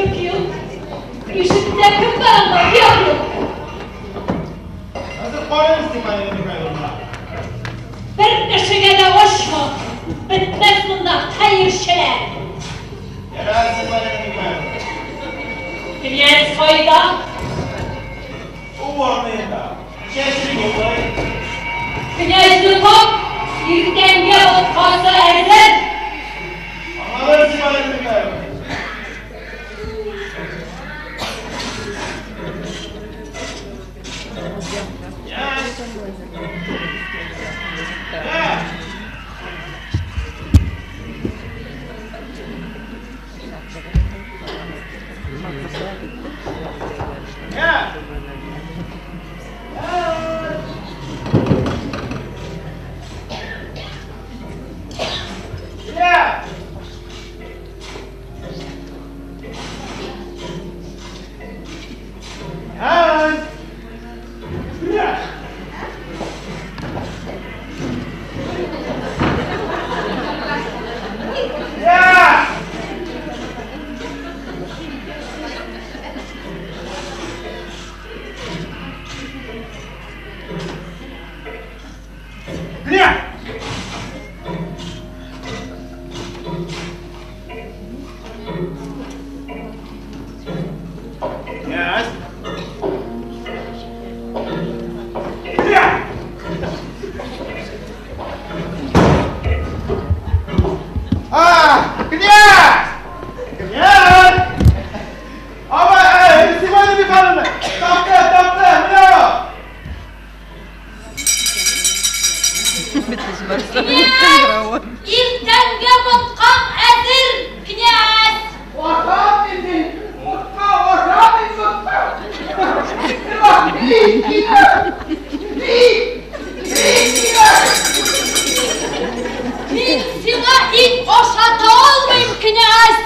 Феофил, ишектә кем бар анда, Феофил? Хәзер карыйм, Степанида Михайловна. Бер кешегә дә ачма, бетмәс монда хәерчеләр. Ярар, Степанида Михайловна. Князь кайда? Уборныйда. Чәчен юллый. Князьне тап, иртәнгә боткасы әзер. Аңладым, Степанида Михайловна. Князь! Князь! Князь! Князь! Князь! Князь! Князь! Князь! Князь! Князь! А, князь! Князь! Ама, Степанида Михайловна! Тапты, тапты, менә ул! Князь! Иртәнге боткаң әзер, князь! Ашам инде, ботка ашам инде, ботка. Ит кирәк! Ит! Ит кирәк! Мин сиңа ит ашата алмыйм, князь!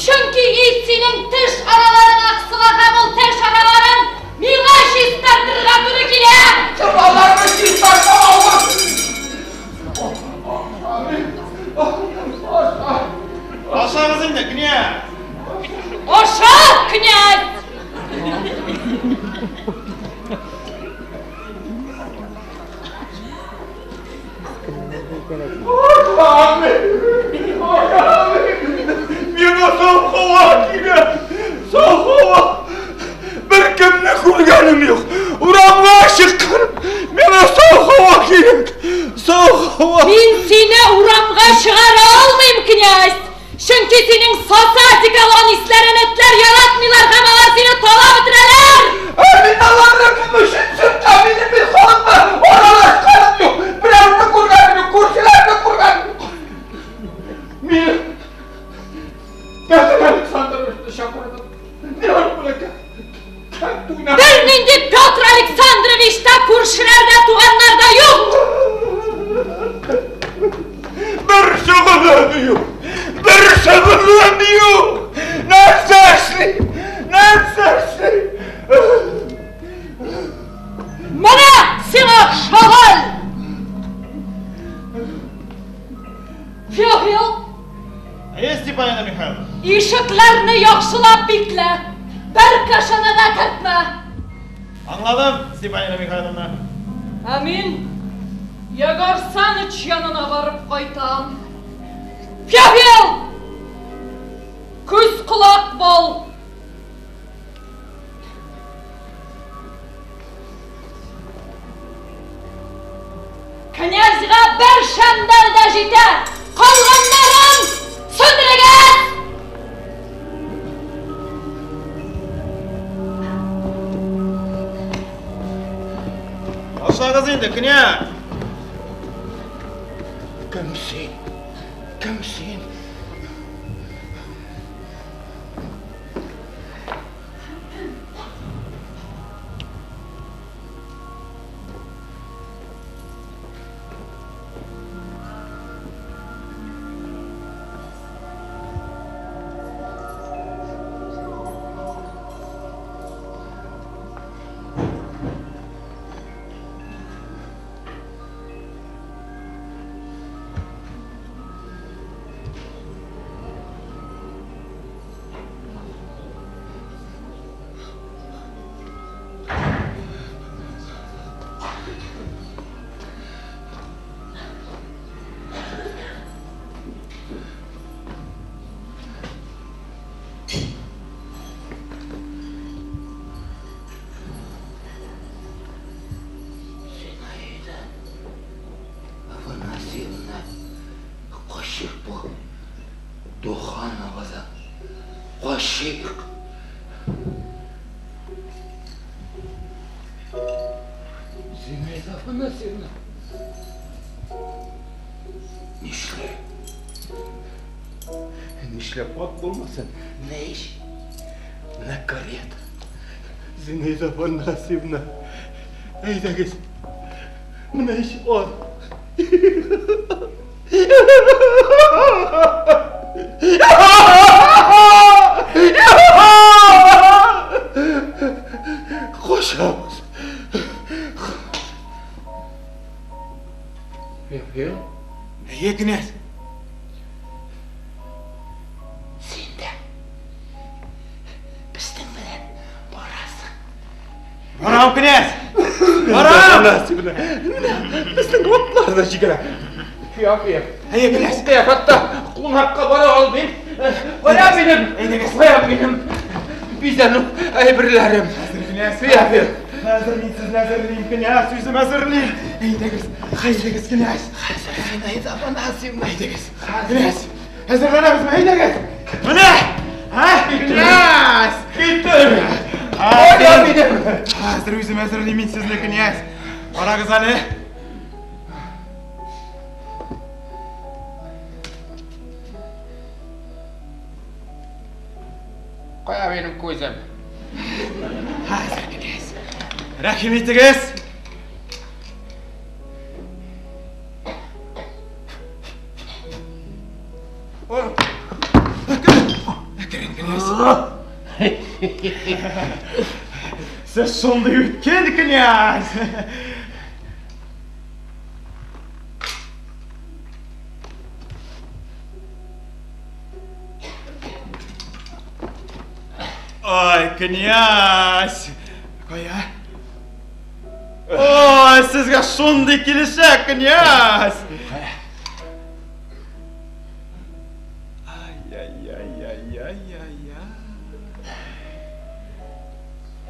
Чөнки ит синең теш араларыңа кысыла һәм ул теш араларын миңа чистартырга туры килә! Аларны чистарта алмас! Ашагыз инде, князь! Аша, князь! Миңа сау һава кирәк! Сау һава! Беркемне күргәнем юк! Урамга чыкканым! Миңа сау һава кирәк! Сау һава! Мин сине урамга чыгара алмыйм, князь! Чөнки синең сасы одеколон исләрен этләр яратмыйлар һәм алар сине талап бетерәләр! Ә мин аларны кем өчен чыккан? Минем бит халыкка аралашканым юк! Берәүне күргәнем юк, күршеләрне күргәнем юк! Мин Петр Александровичны чакырдым. Мин аның белән кәнтүнә. Бернинди Петр Александрович та күршеләр дә, туганнар да юк! Бер шөгылем юк! Бер шөгылем юк! Нәрсә эшлим? Нәрсә эшлим? Менә сиңа шөгыль! Феофил, Әйе, Степанида Михайловна. ишекләрне яхшылап биклә! Бер кешене дә кертмә! Аңладым, Степанида Михайловна. Ә мин Егор Саныч янына барып кайтам. Феофил! Күз колак бул! Князьга бер шәмдәл дә җитә! Калганнарын сүндерегез! Ашагыз инде, князь! Кем син? Кем син? Гашыйк. Зинаида Афанасьевна. Нишләп? Нишләп ат булмасын? Менә ич. Менә карета. Зинаида Афанасьевна. Әйдәгез. Менә ич ат. Кушабыз. Феофил? Әйе, князь. Син дә безнең белән барасың. Барам, князь. Барам. Менә безнең атлар да җигелә. Феофил. Әйе, князь. Бу кыяфәттә кунакка бара алмыйм. Кая минем? Кая минем бизәнү әйберләрем? Князь. Феофил. Хәзер мин сезне әзерлим, князь, үзем әзерлим. Әйдәгез, әйдәгез, князь. Хәзер Зинаида Афанасьевна. Әйдәгез, князь. Әзерләнәбезме? Әйдәгез. Менә! Ә, князь! Киттем. Кая минем? Хәзер үзем әзерлим мин сезне, князь. Карагыз әле. Кая минем күзем? Хәзер, князь. Рәхим итегез. Әкрен, князь. Сез шундый үткен, князь. Ай, князь! Кая? Ой, сезгә шундый килешә, князь! Ай-яй-яй-яй-яй-яй-яй.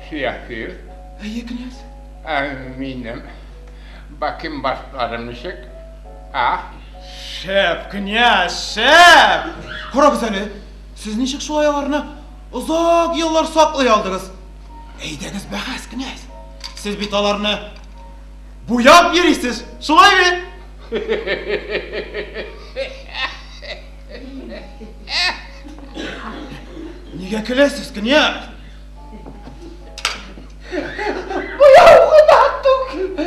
Феофил. Әйе, князь. Ә минем бакенбардларым ничек? А? Шәп, князь, шәп! Карагыз әле, сез ничек шулай аларны озак еллар саклый алдыгыз? Әйдәгез бәхәс, князь. Сез бит аларны буяп йөрисез, шулай бит? Нигә көләсез, князь? Буяу гына түгел.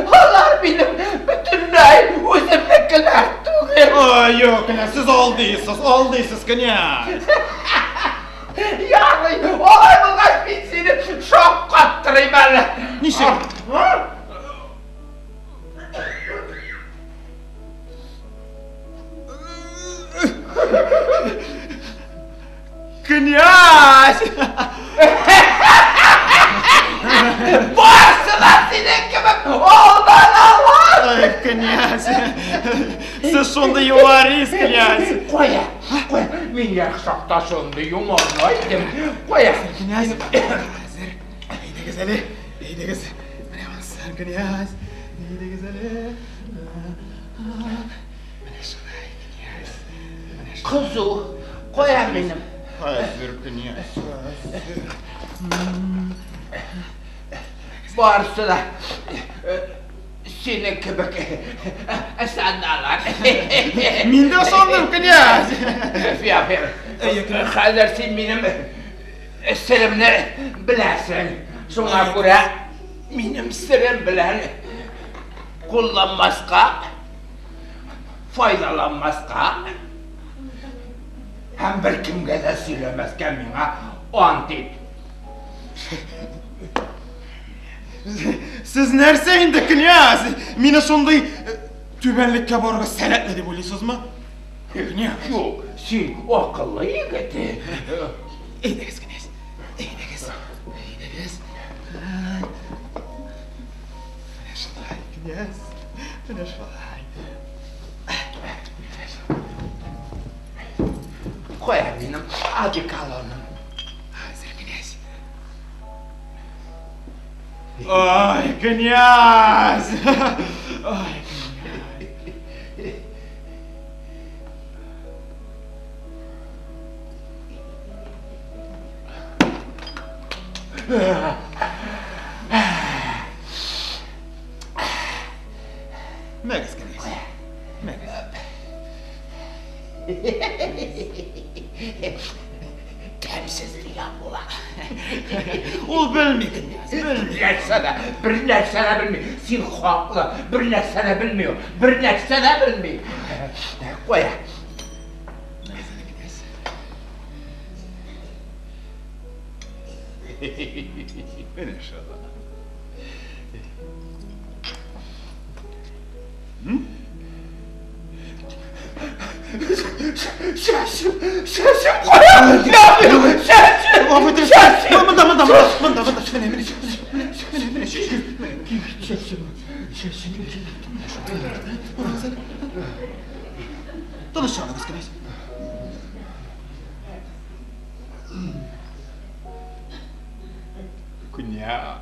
Алар минем бөтенләй үземнекеләр түгел. Ой, юк, князь, сез алдыйсыз, алдыйсыз, князь. Ярый, алай булгач мин сине шаккаттырыйм әле. Ничек? Князь! Барысы да синең кебек алданалар. Ай, князь! Сез шундый юморист, князь! Кая? Кая? Мин яшь чакта шундый юморлы идем. Кая? Князь, хәзер әйдәгез әле, әйдәгез. Менә монысы, князь. Әйдәгез әле. Менә шулай, князь. Менә шулай. Кызу. Кая минем? Хәзер, князь. Хәзер. Барысы да синең кебек ышаналар. Мин дә ышандым, князь. Феофил, Әйе, князь. хәзер син минем серемне беләсең. Шуңа күрә минем серем белән кулланмаска, файдаланмаска һәм беркемгә дә сөйләмәскә миңа ант ит. Сез нәрсә инде, князь? Мине шундый түбәнлеккә барырга сәләтле дип уйлыйсызмы? Князь. Юк, син акыллы егет. Әйдәгез, князь. Әйдәгез. Әйдәгез. Менә шулай, князь. Менә шулай. Кая минем одеколоным? Хәзер, князь. Ай, князь! Ай, князь. Мәгез, князь. Мәгез. Тәмсез дигән була. Ул белми, князь, белми. Нәрсә дә, бер нәрсә дә белми. Син хаклы, бер нәрсә дә белми ул. Бер нәрсә дә белми. Кая? Мәгез әле, князь. Менә шул. Чәчем, чәчем кая? Чәчем! Чәчем! Монда, монда, монда, монда, монда. Менә, менә, менә, менә, менә, менә. Чәчем, чәчем. Тынычланыгыз, князь. Князь.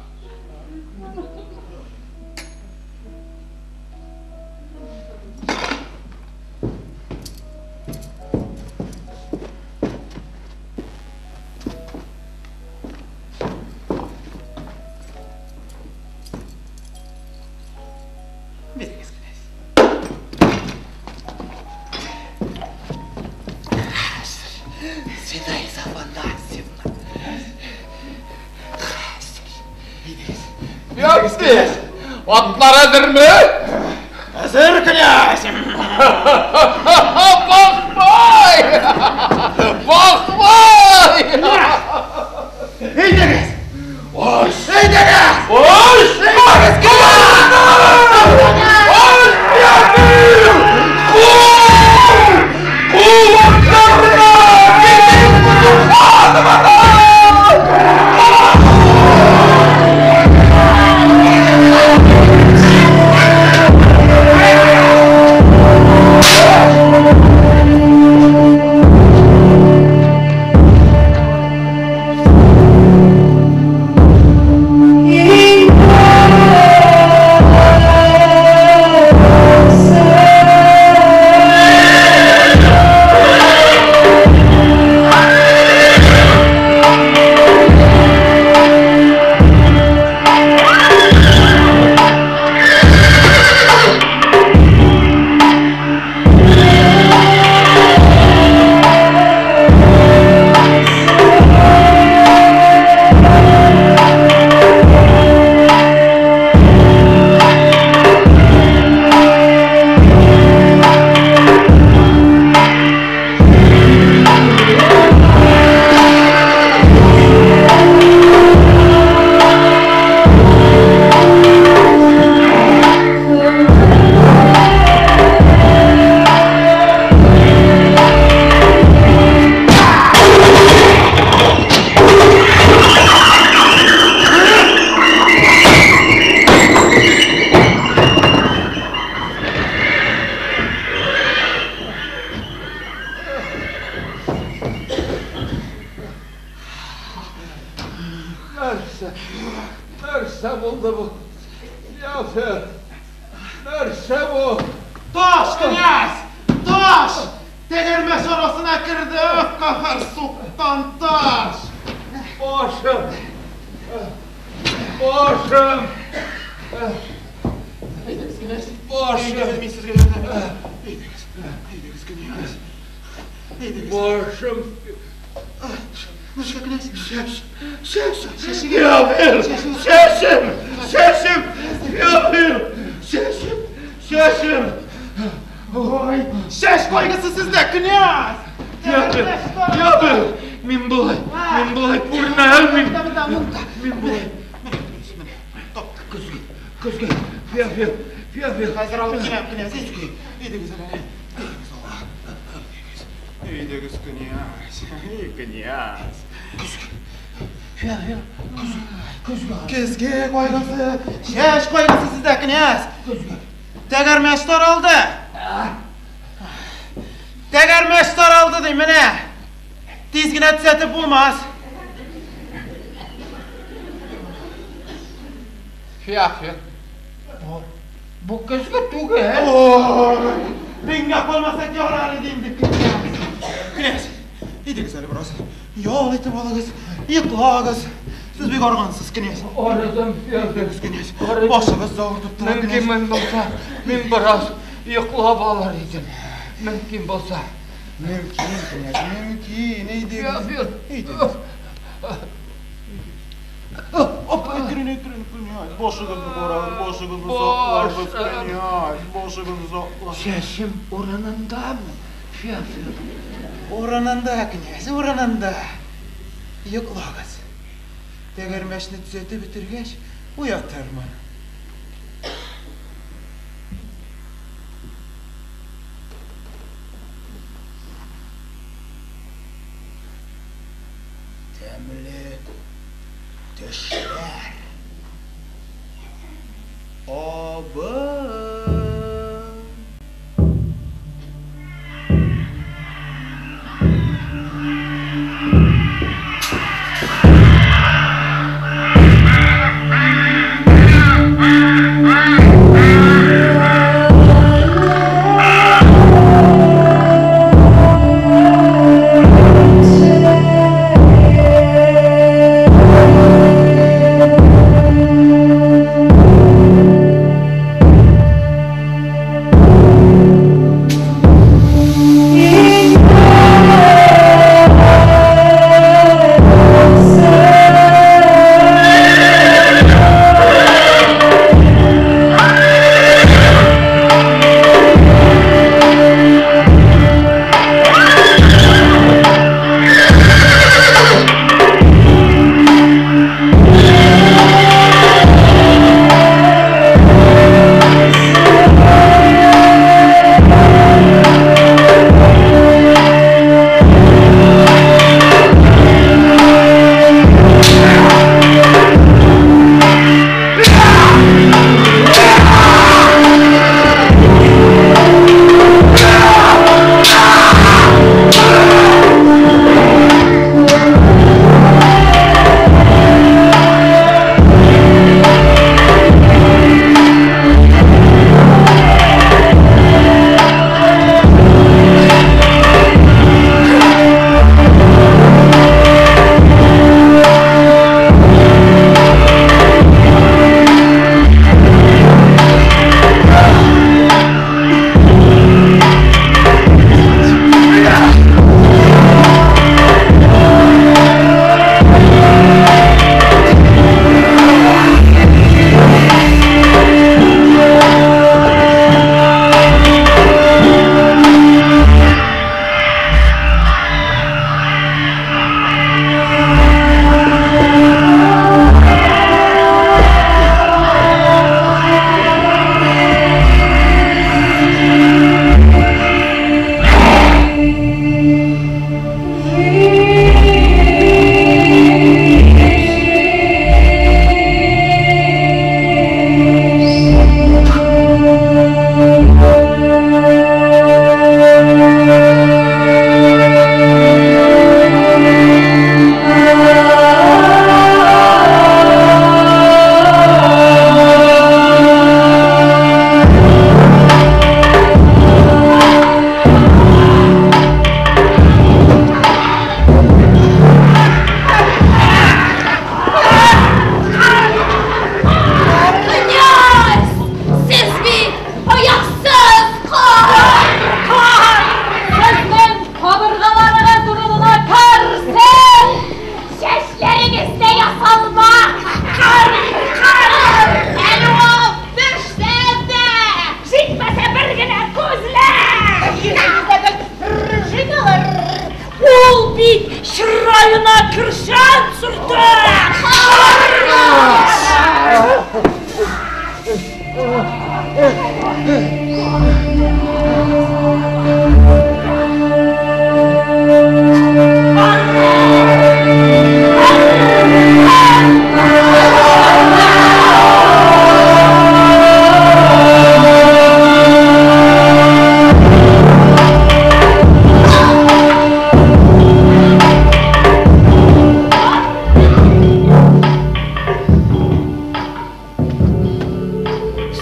Бирегез, князь. Зинаида Афанасьевна. Әйдәгез. Япты. Атлар әзерме? Әзер, князь! Бахбай! Бахбай! Әйдәгез! Ош! Әйдәгез! Ош! Әйдәгез, князь! Ош! Япты! Кул! Кул атларына! Китеп кутуханова! Нәрсә? Нәрсә булды бу? Яфер! Нәрсә бу? Таш, князь! Таш! Тәгәрмәч арасына керде, каһәр суккан таш! Башым! Башым! Әйдәгез, князь. Башым! Әйдәгез, мин сезгә ярдәм итәм. Әйдәгез, әйдәгез, князь. Әйдәгез. Башым! Нәрсә, князь? Чәч! Чәч! Чәчегез. Яфер! Чәчем! Чәчем! Яфер! Чәчем! Чәчем! Ой, чәч кайгысы сездә, князь! Яфер! Яфер! Мин болай, мин болай күренә алмыйм. Монда, монда, монда. Мин болай. Менә, князь, менә. Топ. Көзге, көзге. Феофил, Феофил. Хәзер алып киләм, князь. Әйдәгез әле. Әйдәгез, алла. Әйдәгез. Әйдәгез, князь. Әй, князь. Феофил, көзге. Көзге кайгысы, чәч кайгысы сездә, князь. Көзге. Тәгәрмәч таралды. Тәгәрмәч таралды ди, менә. Тиз генә төзәтеп булмас. Феофил. Бу көзге түгел. Ой, миңа калмаса ярар иде инде, князь. Князь, әйдәгез әле бераз. Ял итеп алыгыз, йоклагыз. Сез бик аргансыз, князь. Арыдым, Федор. Князь, башыгыз да авыртып тора, князь. Мөмкин булса, мин бераз йоклап алыр идем. Мөмкин булса. Мөмкин, князь, мөмкин. Әйдәгез. Әйдәгез. Әкрен, әкрен, князь. Башыгызны карагыз, башыгызны саклагыз, князь. Башыгызны саклагыз. Чәчем урынындамы, Федор? Урынында, князь, урынында. Йоклагыз. Тәгәрмәчне төзәтеп бетергәч, уятырмын. Тәмле төшләр. Абый. Князь! Сез бит аяқсыз кар! Сезнең кабыргаларыгыз урынына керсен! Чәчләрегез дә ясалма! Кар! Кар! Әле ул төшсез дә! Җитмәсә бер генә күзлек! Йөзегездәге пружиналар! Ул бит чыраена кершән сөртә!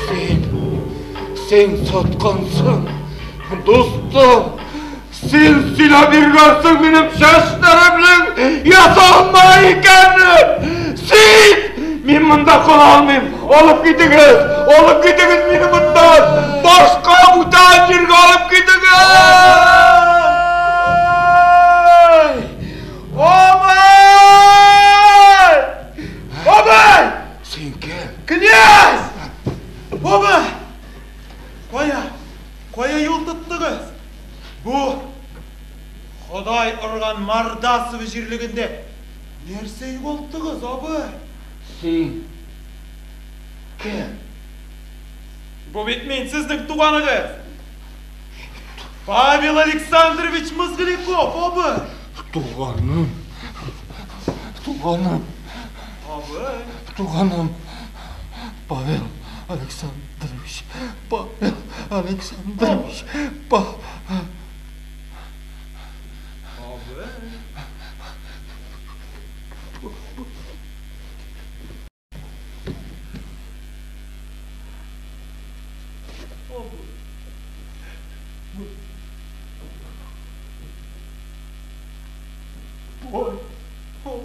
Син, син саткансың, дустым. Син сөйләп йөргәнсең минем чәчләремнең ясалма икәнен. монда кала алмыйм. Алып китегез, алып китегез мине моннан. Башка бүтән җиргә алып китегез. Абый! Абый! Син кем? Князь! Абый! Кая? Кая юл тоттыгыз? Бу Ходай орган Мордасово җирлегендә нәрсә югалттыгыз, абый? Син кем? Бу бит мин, сезнең туганыгыз. Павел Александрович Мозгляков, абый. Туганым. Туганым. Абый. Туганым. Павел Александрович. Павел Александрович. Абый. Ой, ой, ой,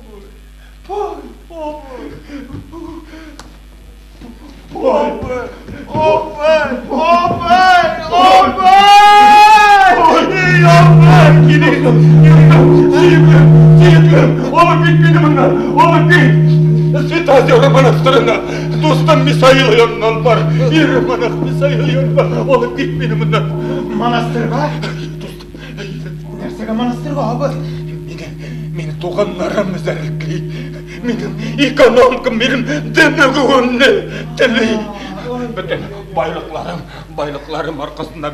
ой, ой, ой, ой, ой, алып кит мине моннан, алып кит! Святоозеро монастырына, дустым Мисаил яныннан бар, иеромонах Мисаил янына, алып кит мине моннан. Монастырга? Дустым, Нәрсәгә монастырга, абый? Мине туганнарым эзәрлекли. Минем экономкам минем дөмегүемне тели. Бөтен байлыкларым, байлыкларым аркасында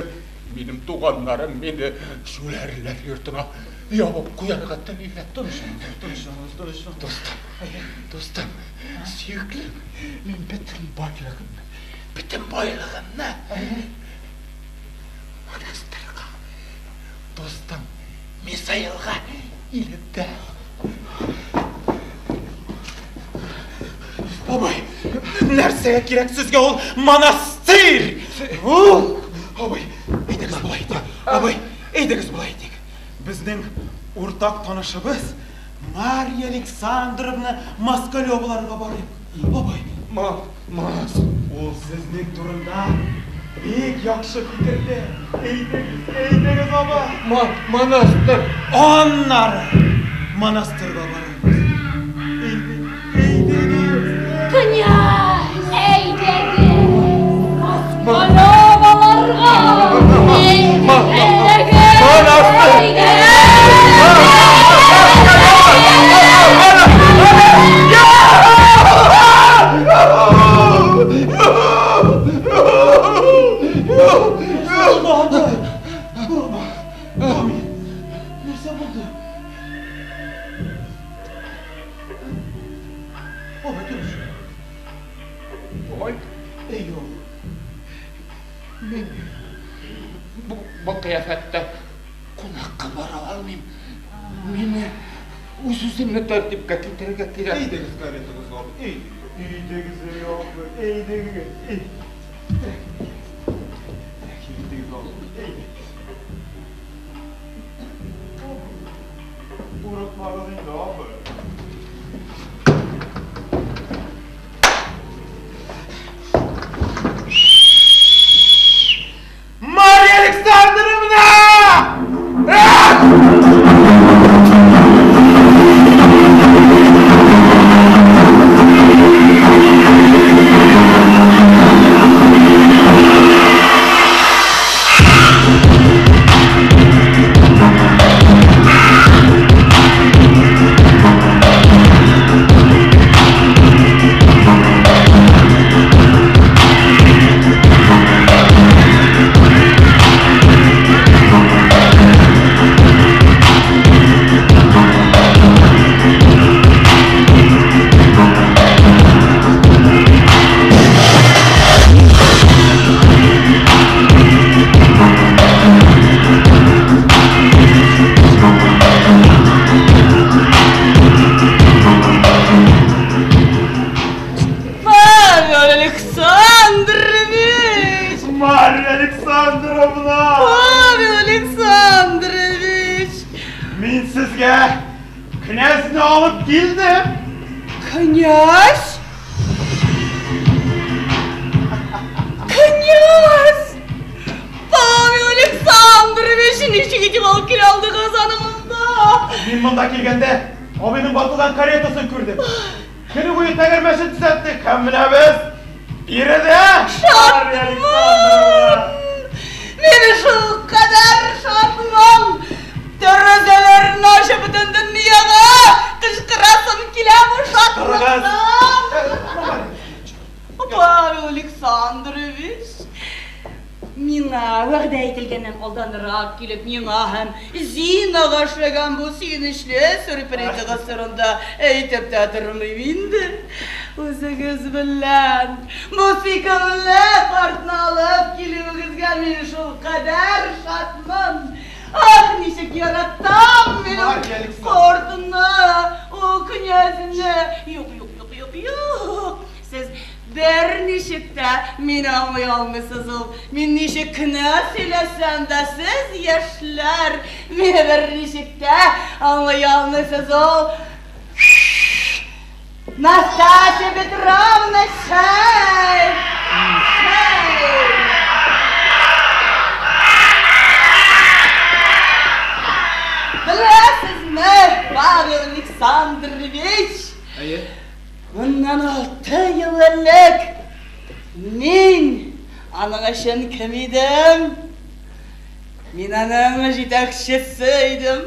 минем туганнарым мине шүләрләр йортына ябып куярга телиләр. Тынычланыгыз, тынычланыгыз, тынычланыгыз. Дустым, дустым, сөеклем, мин бөтен байлыгымны, бөтен байлыгымны монастырга, дустым Мисаилга илеттем. Абый, нәрсәгә кирәк сезгә ул монастырь? Ул, абый, әйдәгез болай итик. Абый, әйдәгез болай итик. Безнең уртак танышыбыз Марья Александровна Москалеваларга барыйк. Абый, Манас. Ул сезнең турында бик яхшы фикердә. Әйдәгез, әйдәгез, абый. Монастырь. Аннары монастырьга барырбыз. Әйдәгез, әйдәгез. Князь, әйдәгез! Москалеваларга! Әйдәгез! Монастырь! Нәрсә булды, абый? Курыкма. Камил, нәрсә булды? Абый, тыныч. Ой, Эй, юк. мин бу кыяфәттә кунакка бара алмыйм. Мине үз-үземне тәртипкә китерергә кирәк. Әйдәгез каретагызга, абый. Әйдәгез. Әйдәгез, эй, абый. Әйдәгез. Әй. Әйдәгез, абый. Әйдәгез. Курыкмагыз инде, абый. Марья Александровна! Павел Александрович! Марья Александровна! Павел Александрович! Мин сезгә князьне алып килдем. Князь? Князь! Павел Александрович, ничек итеп алып килә алдыгыз аны монда? Мин монда килгәндә, абыйның ватылган каретасын күрдем. Көне буе тәгәрмәчен төзәттек һәм менә без биредә. Шатмын! Мин шулкадәр шатмын! Тәрәзәләрне ачып бөтен дөньяга кычкырасым килә бу шатлыктан! Павел Александрович, миңа вәгъдә ителгәннән алданрак килеп, миңа һәм Зинага эшләгән бу сөенечле сюрпризыгыз турында әйтеп тә тормыйм инде. Үзегез белән бу сөйкемле картны алып килүегезгә мин шулкадәр шатмын. Ах, ничек яратам мин ул картны, ул князьне. Юк, юк, юк, юк, юк. Сез берничек тә мине аңлый алмыйсыз ул. Мин ничек кенә сөйләсәм дә, сез, яшьләр, мине берничек тә аңлый алмыйсыз ул. Настасья Петровна, чәй! Чәй! Беләсезме, Павел Александрович? Әйе. Моннан 6 ел элек мин аның өчен кем идем? Мин аның җитәкчесе идем.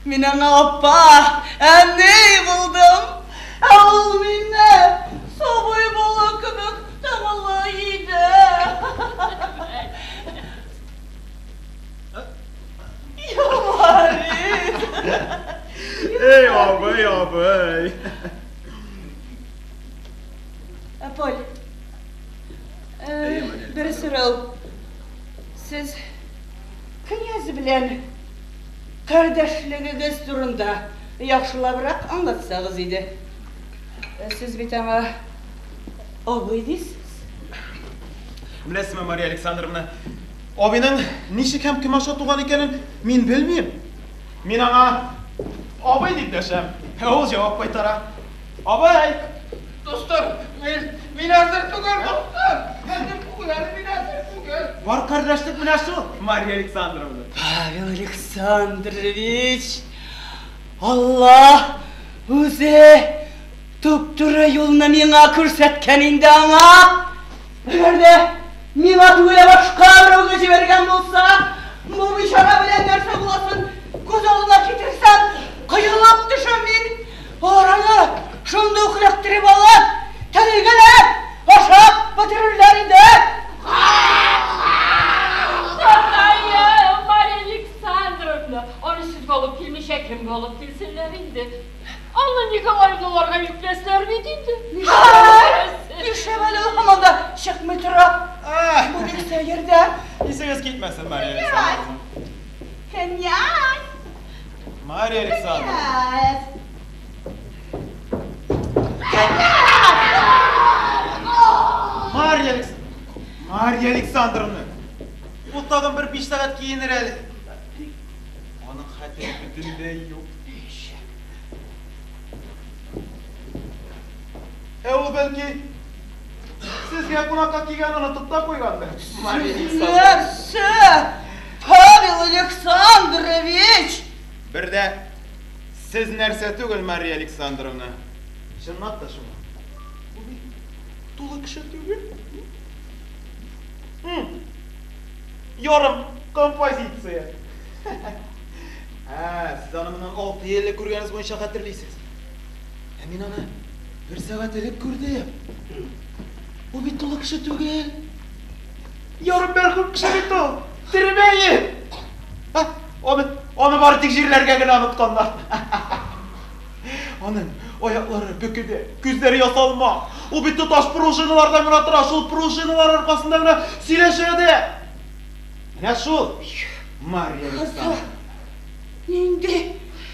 Мин аңа апа, әни булдым. Ә ул мине сабый бала кебек тыңлый иде. Юморист. Эй, абый, абый. Поль, бер сорау. Сез князь белән кардәшлегегез турында яхшылабрак аңлатсагыз иде. Сез бит аңа абый дисез. Беләсезме, Мария Александровна, абыйның ничек һәм кем аша туган икәнен мин белмим. Мин аңа абый дип дәшәм, ә ул җавап кайтара. Абый! Достар, мин әзер түгел, достар. Әзер түгел, әле мин әзер түгел. Бар кардәшлек менә шул, Мария Александровна. Павел Александрович, Алла үзе туп-туры юлны миңа күрсәткән инде аңа. Әгәр дә миңа түгел, ә башка берәүгә җибәргән булса, бу бичара белән нәрсә буласын күз алдына китерсәм, коелып төшәм мин. Алар аны шундый ук эләктереп алып, телгәләп, ашап бетерерләр инде. Ходаем, Мария Александровна, аны сезгә алып килмичә кемгә алып килсеннәр инде? Анна Николаевналарга йөкләсләр бит инде. Нишләп әле ул һаман да чыкмый тора? Бу бик сәер дә. Исегез китмәсен, Мария Александровна. Князь! Мария Александровна. Князь! Мария Алекс... Мария Александровна. Ул тагын бер 5 сәгать киенер әле. Аның хәтере бөтенләй юк. Ә ул бәлки сезгә кунакка килгәнен онытып та куйгандыр. Мария Александровна. Нәрсә? Павел Александрович! Бер дә сез нәрсә түгел, Мария Александровна. Чынлап та шулай. Бу бит тулы кеше түгел. Ярым композиция. Ә, сез аны моннан 6 ел элек күргәнегез буенча хәтерлисез. Ә мин аны бер сәгать элек күрдем. Ул бит тулы кеше түгел. Ярым мәрхүм кеше бит ул. Тере мәет. Аны бары тик җирләргә генә онытканнар. Аның аяклары бөкедә, күзләре ясалма. Ул бит тоташ пружиналардан гына тора, шул пружиналар аркасында гына сөйләшә дә. Менә шул. Мария Александровна. Нинди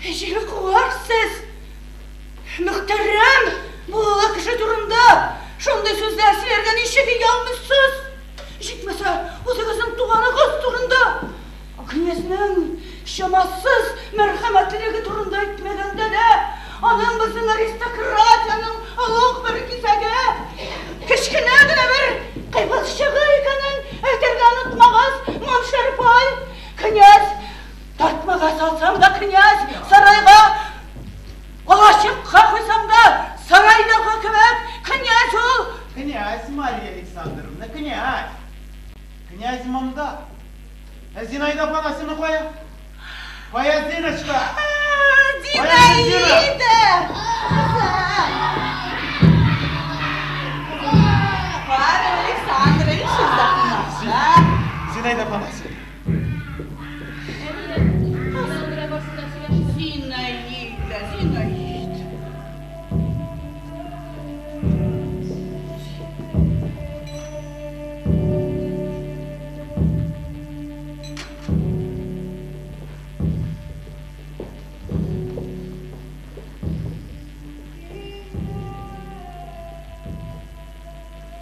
җилкуар сез! Мөхтәрәм, бу кеше турында шундый сүзләр сөйләргә ничек оялмыйсыз? Җитмәсә, үзегезнең туганыгыз турында, князьнең чамасыз мәрхәмәтлелеге турында әйтмәгәндә дә, аның безнең аристократиянең олуг бер кисәге, кечкенә генә бер кыйбылчыгы икәнен Мария Александровна, князь. Князь монда. Ә Зинаида Афанасьевна кая? Кая Зиночка? Зинаида! Павел Александрович, Зинаида Афанасьевна. Зинаида, Зинаида.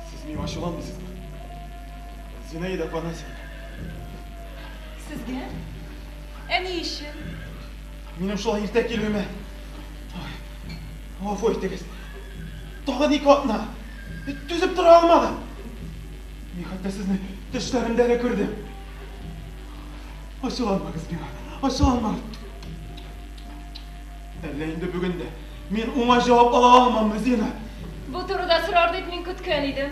Сез миңа ачуланмыйсызмы? Зинаида Афанасьевна. Сезгә? Ә ни өчен? Минем шулай иртә килүемә. Ой, гафу итегез. Тагын ике атна. Түзеп тора алмадым. Мин хәтта сезне төшләремдә дә күрдем. Ачуланмагыз миңа. Ачуланмагыз. Әллә инде бүген дә мин уңай җавап ала алмаммы, Зина? Бу турыда сорар дип мин көткән идем.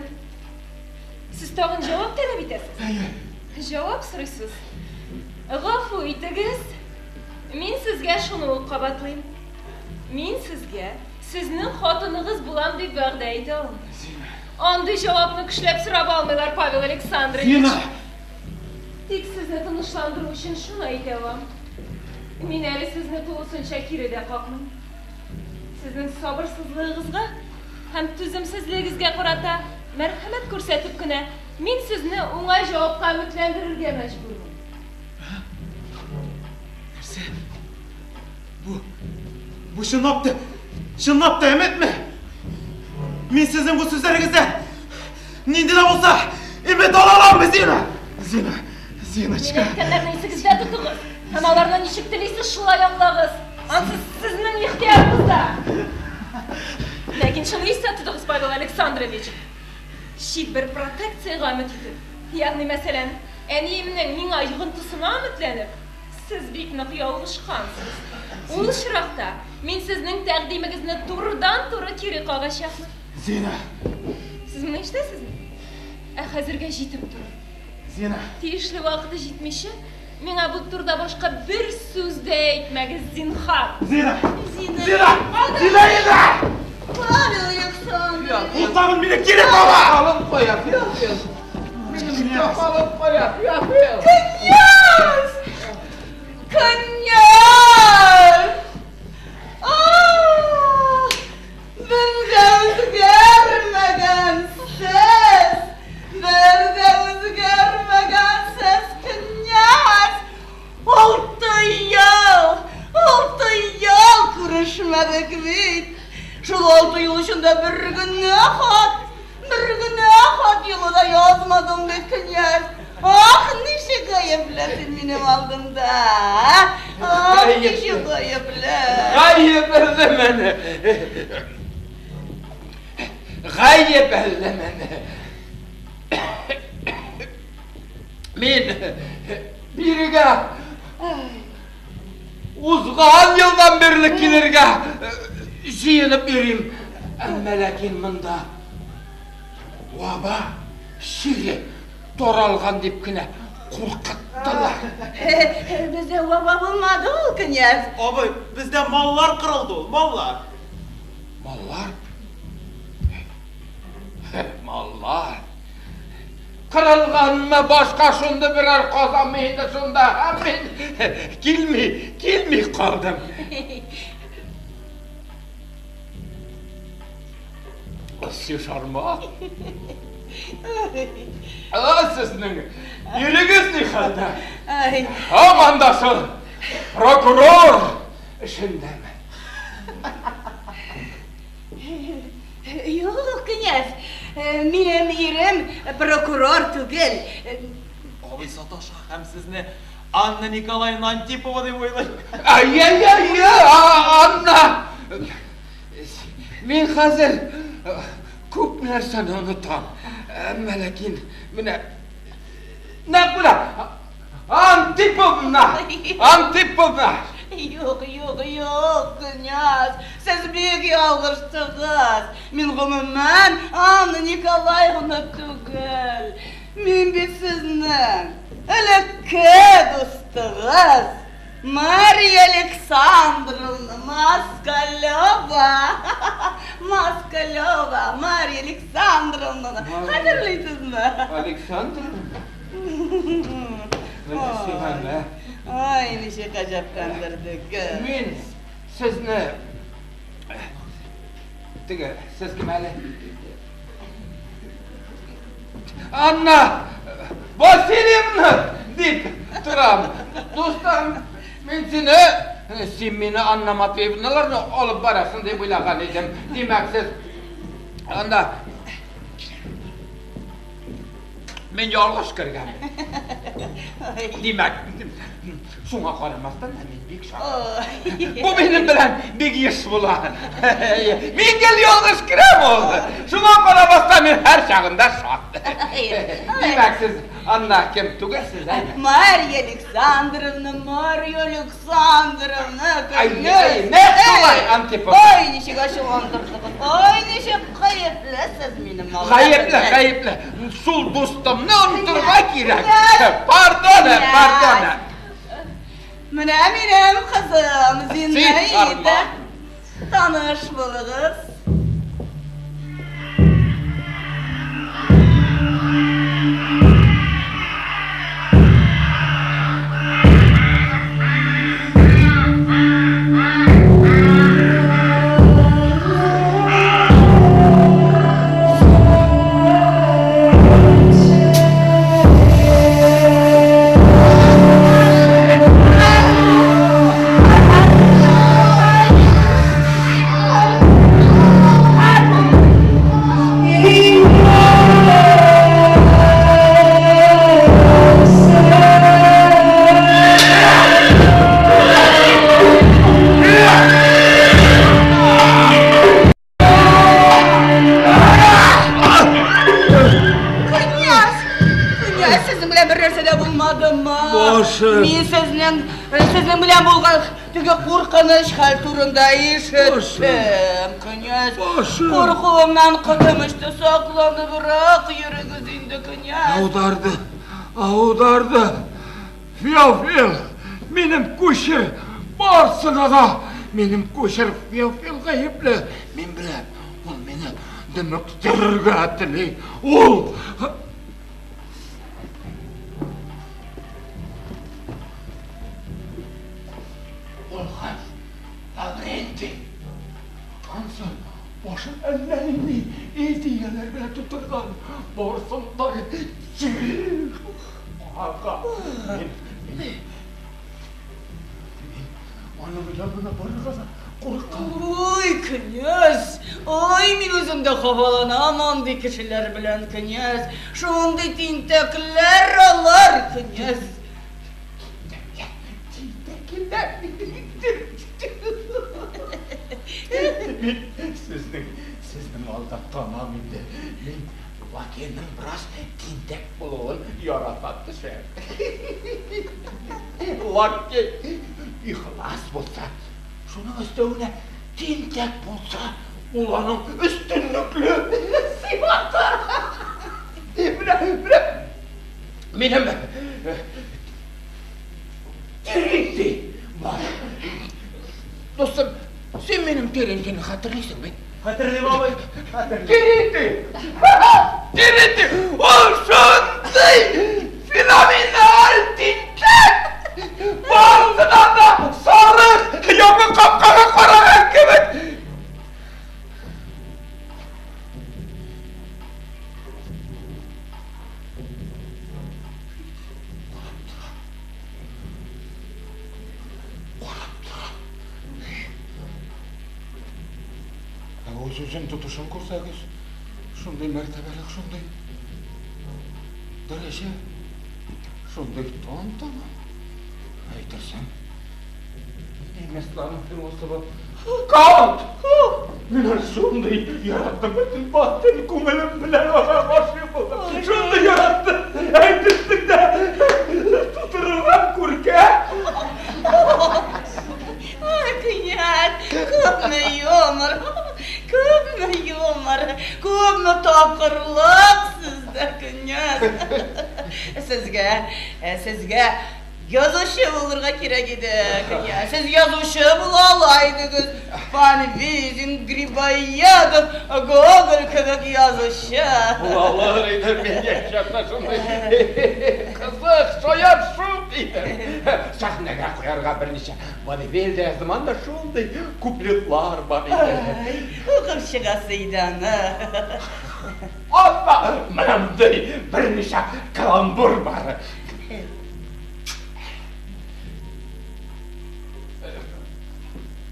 Сез тагын җавап таләп итәсез? Әйе. Җавап сорыйсыз. Гафу итегез. Мин сезгә шуны ук кабатлыйм. Мин сезгә сезнең хатыныгыз булам дип вәгъдә итә алам. Зина. Андый җавапны көчләп сорап алмыйлар, Павел Александрович. Зина! Тик сезне тынычландыру өчен шуны әйтә алам. Мин әле сезне тулысынча кире дә какмыйм. Сезнең сабырсызлыгыгызга һәм түземсезлегегезгә карата мәрхәмәт күрсәтеп кенә мин сезне уңай җавапка өметләндерергә мәҗбүрмен. Нәрсә? Бу чынлап та, чынлап та өметме? Мин сезнең бу сүзләрегездән нинди дә булса өмет ала аламмы, Зина? Зина, Зиночка. Мин әйткәннәрне исегездә тотыгыз һәм аларны ничек телисез шулай аңлагыз. Ансы сезнең ихтыярыгызда. Ләкин шуны истә тотыгыз, Павел Александрович. Чит бер протекциягә өмет итеп, ягъни мәсәлән, әниемнең миңа йогынтысына өметләнеп, сез бик нык ялгышкансыз. Ул очракта мин сезнең тәкъдимегезне турыдан-туры кире кагачакмын. Зина! Сез моны ишетәсезме? Ә хәзергә җитеп тора. Зина! Тиешле вакыты җитмичә, миңа бу турыда башка бер сүз дә әйтмәгез, зинһар. Зина! Зина! Зина! Зинаида! Павел Александрович! Ул тагын мине кире кага! Алып куя, Феофил. Минем алып куя, Феофил. Князь! Князь! А! Бер дә үзгәрмәгәнсез! Бер дә үзгәрмәгәнсез, князь! 6 ел! 6 ел күрешмәдек бит! Шул 6 ел эчендә бер генә хат, бер генә хат юлы да язмадың бит, князь! Ах, ничек гаепле син минем алдымда! Ах, ничек гаепле! Гаепле мине. Гаепле мине. Мин бирегә узган елдан бирле килергә җыенып йөрим. Әмма ләкин монда ваба чире таралган дип кенә куркыттылар. Бездә ваба булмады ул, князь. Абый, бездә маллар кырылды ул, маллар. Маллар? Маллар. Кырылганмы башка шунда берәр казанмы инде шунда. Һәм мин килми, килми калдым. Шарма. А сезнең ирегез ни хәлдә? Ай, Һаман да шул прокурор эшендәме? Юк, князь, минем ирем прокурор түгел. Абый саташа һәм сезне Анна Николаевна Антипова дип уйлый. Ай-яй-яй, Анна! Мин хәзер күп нәрсәне онытам. Әмма ләкин менә нәкъ менә Антиповна! Антиповна! Юк, юк, юк, князь, сез бик ялгыштыгыз. Мин гомумән Анна Николаевна түгел. Мин бит сезнең элекке дустыгыз Мария Александровна Москалева. Москалева Мария Александровна. Хәтерлисезме? Александровна? Менә сиңа. Ай, ничек гаҗәпләндердек. Мин сезне теге, сез кем әле? Анна Васильевна дип торам. Дустым, мин сине, син мине Анна Матвеевналарны алып барасың дип уйлаган идем. Димәк, сез анда мин ялгыш кергән. Димәк, шуңа карамастан да мин бик шат. Бу минем белән бик еш була. Мин гел ялгыш керәм ул. Шуңа карамастан мин һәр чагында шат. Димәк, сез Анна кем түгелсез, әйме? Марья Александровна, Марья Александровна, Ай, нәкъ шулай, Антипова. Ай, ничек ачуландырдыгыз. Ай, ничек гаеплесез минем малай. Гаепле, гаепле. Шул дустымны онытырга кирәк. Пардон, пардон. Менә минем кызым Зинаида. Таныш булыгыз. Князь! Князь, сезнең белән бер нәрсә дә булмадымы? Башым. Мин сезнең белән булган теге куркыныч хәл турында ишеттем. Князь, Башым. куркуымнан котым очты, сакланыбрак йөрегез инде, князь. Аударды, аударды. Феофил, минем кучер, барсына да минем кучер Феофил гаепле. Мин беләм, ул мине дөмектерергә тели. Ул Ул Лаврентий. Ансы башын әллә нинди идеяләр белән тутырган. Барсын да җир. Ага. Мин аның янына барырга да куркам. Ой, князь! Ой, мин үзем дә хафаланам андый кешеләр белән, князь. Шундый тинтәкләр алар, князь. Тинтәкләр. Мин сезнең алда танам инде. Мин лакейның бераз тинтәк булуын ярата төшәм. Лакей ихлас булса, шуның өстәвенә тинтәк булса, ул аның өстенлекле сыйфаты. Менә, менә минем Терентий бар. Дустым, син минем Терентийны хәтерлисең бит? Хәтерлим, абый, хәтерлим. Терентий! Терентий! Ул шундый феноменаль тинтәк! Барысынан да сарык яңа капкага караган кебек! Карап тора. Ә үз-үзен тотышын күрсәгез, шундый мәртәбәлек, шундый дәрәҗә, шундый тантана. Әйтерсең, немецларның философы Кант! Мин аны шундый яраттым, бөтен батын күңелем белән аңа гашыйк булдым. Шундый яраттым, әйтерсең дә тутырылган күркә. Күпме юмор, күпме юмор, күпме тапкырлык сездә, князь. Сезгә, сезгә язучы булырга кирәк иде, князь. Сез язучы була ала идегез. Фонвизин, Грибоедов, Гоголь кебек язучы. Була алыр идем, мин яшь чакта шундый кызык, шаян шук идем. Сәхнәгә куярга берничә водевиль дә яздым, анда шундый куплетлар бар иде. Ай, укып чыгасы иде аны. Опа, мондый берничә каламбур бар.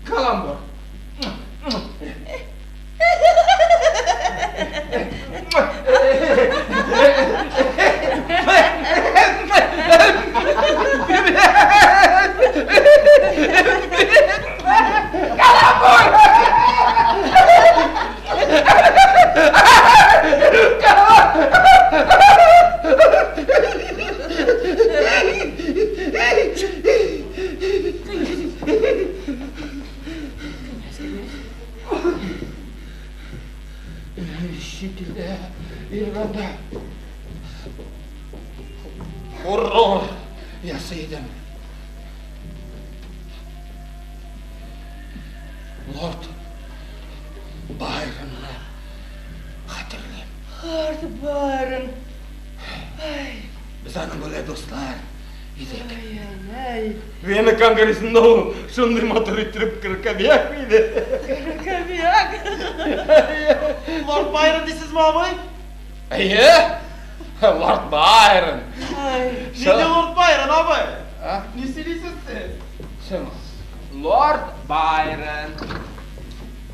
Каламбур. Чит илдә йөргәндә фурор ясый идем. Лорд Байронны хәтерлим. Лорд Байрон. Ай. Без аның белән дуслар идек. Ай, Вена конгрессында ул шундый матур иттереп кракобяк иде. Кракобяк. Лорд Байрон дисезме, абый? Әйе, Лорд Байрон. Ай. Нинди Лорд Байрон, абый? А? Ни сөйлисез сез? Чын. Лорд Байрон.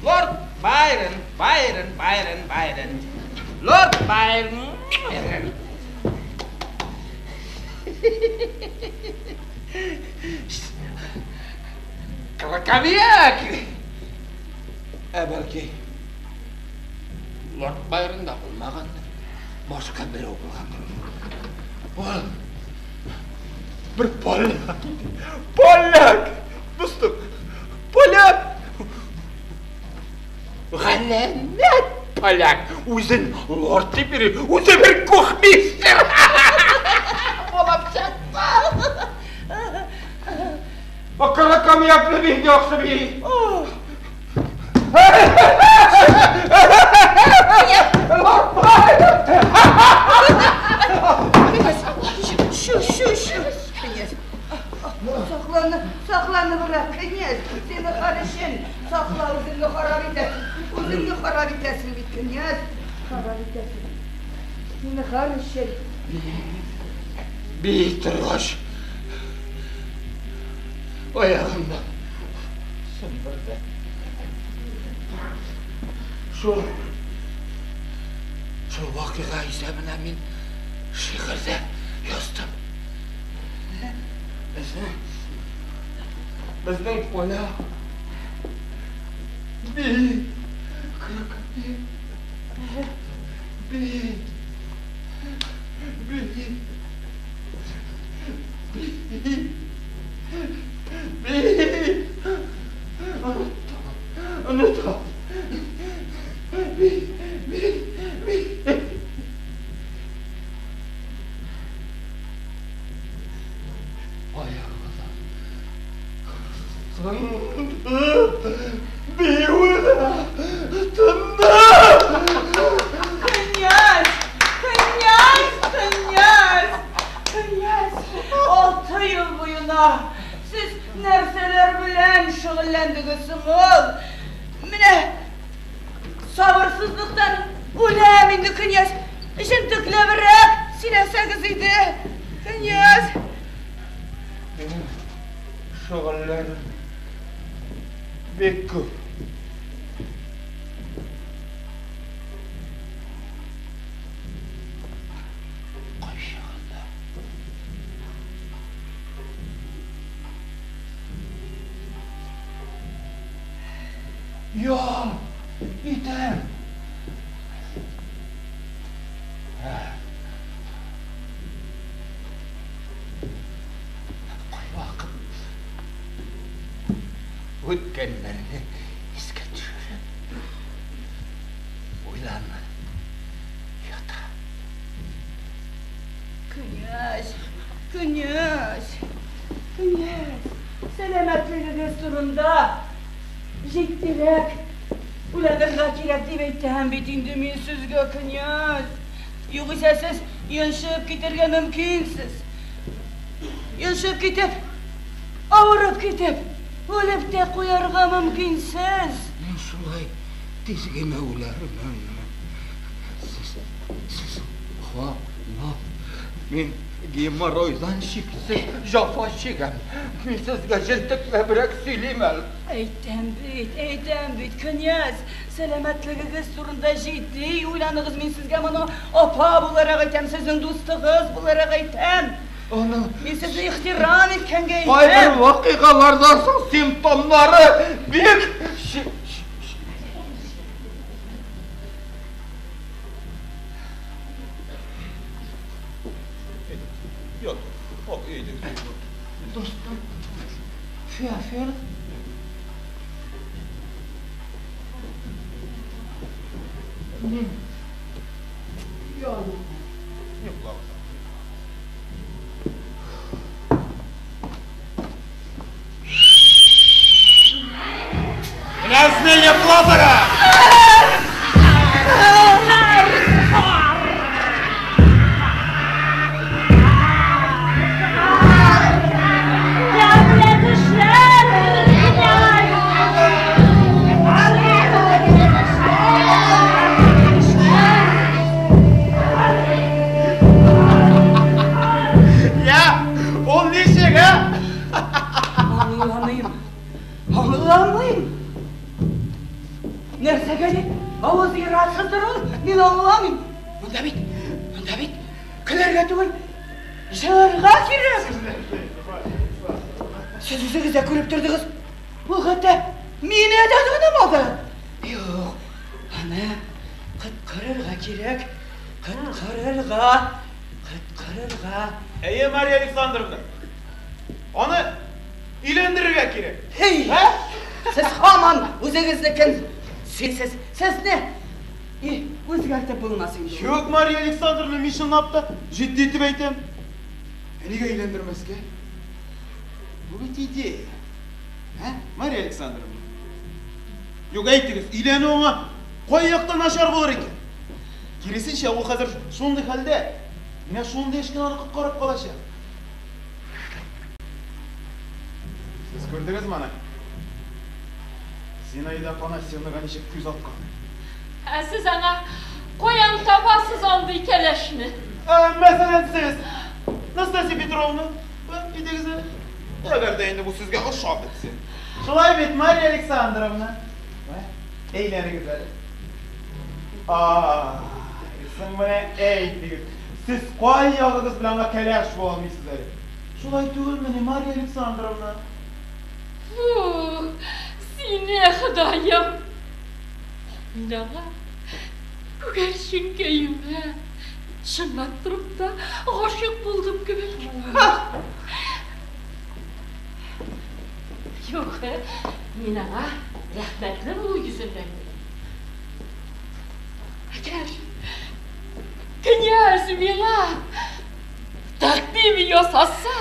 Лорд Байрон, Байрон, Байрон, Байрон. Лорд Байрон. Краковяк! Ә бәлки Лорд Байрон да булмагандыр. Башка берәү булгандыр. Ул бер поляк иде. Поляк! Дустым, поляк! Галәмәт поляк! Үзен лорд дип йөри, үзе бер кухмистер! Булып чыкты! Кракомякны бик яхшы бии. Лорд Байрон! Шу, шу, шу. Князь. Сакланы, сакланыбрак, князь. Зинһар өчен сакла, үзеңне харап итәсең. Үзеңне харап итәсең бит, князь. Харап итәсең. Зинһар өчен. Бии торгач, аягымны сындырды. Шул шул вакыйга исәбенә мин шигырь дә яздым. Безнең безнең поляк бии крокодил бии бии бии бии оныттым, оныттым. Би, би, би. Аягы да сынды, биюе дә тынды. Князь, князь, князь, князь, 6 ел буена сез нәрсәләр белән шөгыльләндегез соң ул? Менә сабырсызлыктан үләм инде, князь. Җентекләбрәк сөйләсәгез иде, князь. Минем шөгыльләрем бик күп. Кайчагында ял итәм. Кайвакыт үткәннәрне Тыйдан ята. Князь, князь, князь, сәламәтлегегез турында җитдирәк уйланырга кирәк дип әйтәм бит инде мин сезгә, князь. Югыйсә сез йончып китәргә мөмкинсез. Йончып китеп, авырып китеп, үлеп тә куярга мөмкинсез. Мин шулай тиз генә үләрмен. Сез, сез хаклы. Мин геморройдан чиксез җәфа чигәм. Мин сезгә җентекләбрәк сөйлим әле. Әйтәм бит, әйтәм бит, князь, сәламәтлегегез турында җитди уйланыгыз. Мин сезгә моны апа буларак әйтәм, сезнең дустыгыз буларак әйтәм. Аның Мин сезне ихтирам иткәнгә кайбер әйтәм. вакыйгалардан соң симптомнары бик Ят. Ак, әйдәгез. Дустым, Феофил. Мин Йоклагыз. Князьне йоклатыгыз! Дәүләт эшләр, князь! Я, ул ничек, ә? Аңламыйм. Аңламыйм. Нәрсәгә дип авыз ярасыздыр ул? Мин аңламыйм. Монда бит, монда бит көләргә түгел, җыларга кирәк. Сез үзегез дә күреп тордыгыз. Ул хәтта мине дә танымады. Юк, аны коткарырга кирәк. Коткарырга, коткарырга. Әйе, Мария Александровна. Аны өйләндерергә кирәк. Һей! Ә? Сез һаман үзегезнекен сөйлисез. Сезне и, үзгәртеп булмас инде. Юк, Мария Александровна, мин чынлап та җитди итеп әйтәм. Ә нигә өйләндермәскә? Бу бит идея. Ә, Мария Александровна? Юк, әйтегез, өйләнү аңа кай яктан начар булыр икән? Киресенчә, ул хәзер шундый хәлдә. Менә шундый эш кенә аны коткарып калачак. Сез күрдегезме аны? Зинаида Афанасьевнага ничек күз аткан? Ә сез аңа каян табасыз андый кәләшне? Ә, мәсәлән, сез, Настасья Петровна, әйтегез әле. Әгәр дә инде бу сезгә ошап бетсә. Шулай бит, Мария Александровна. Әйләнегез әле. Ай, соң менә әйтегез. Сез кай ягыгыз белән аңа кәләш була алмыйсыз әле? Шулай түгелмени, Мария Александровна? Фу, сине Ходаем! Мин аңа күгәрченкәемә чынлап торып та гашыйк булдым кебек. Юк, мин аңа рәхмәтле булу йөзеннән. Әгәр князь миңа тәкъдим ясаса,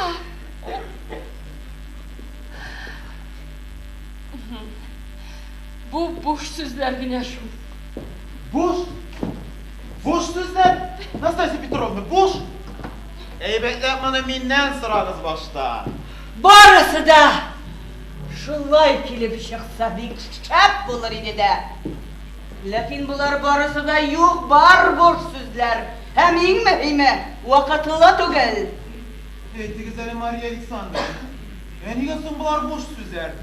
бу буш сүзләр генә шул. Буш? Буш сүзләр? Настасья Петровна, буш? Әйбәтләп моны миннән сорагыз башта. Барысы да шулай килеп чыкса бик шәп булыр иде дә. Ләкин болар барысы да юк, бар буш сүзләр. Һәм иң мөһиме, вакытлы түгел. Әйтегез әле, Мария Александровна, ә нигә соң болар буш сүзләр?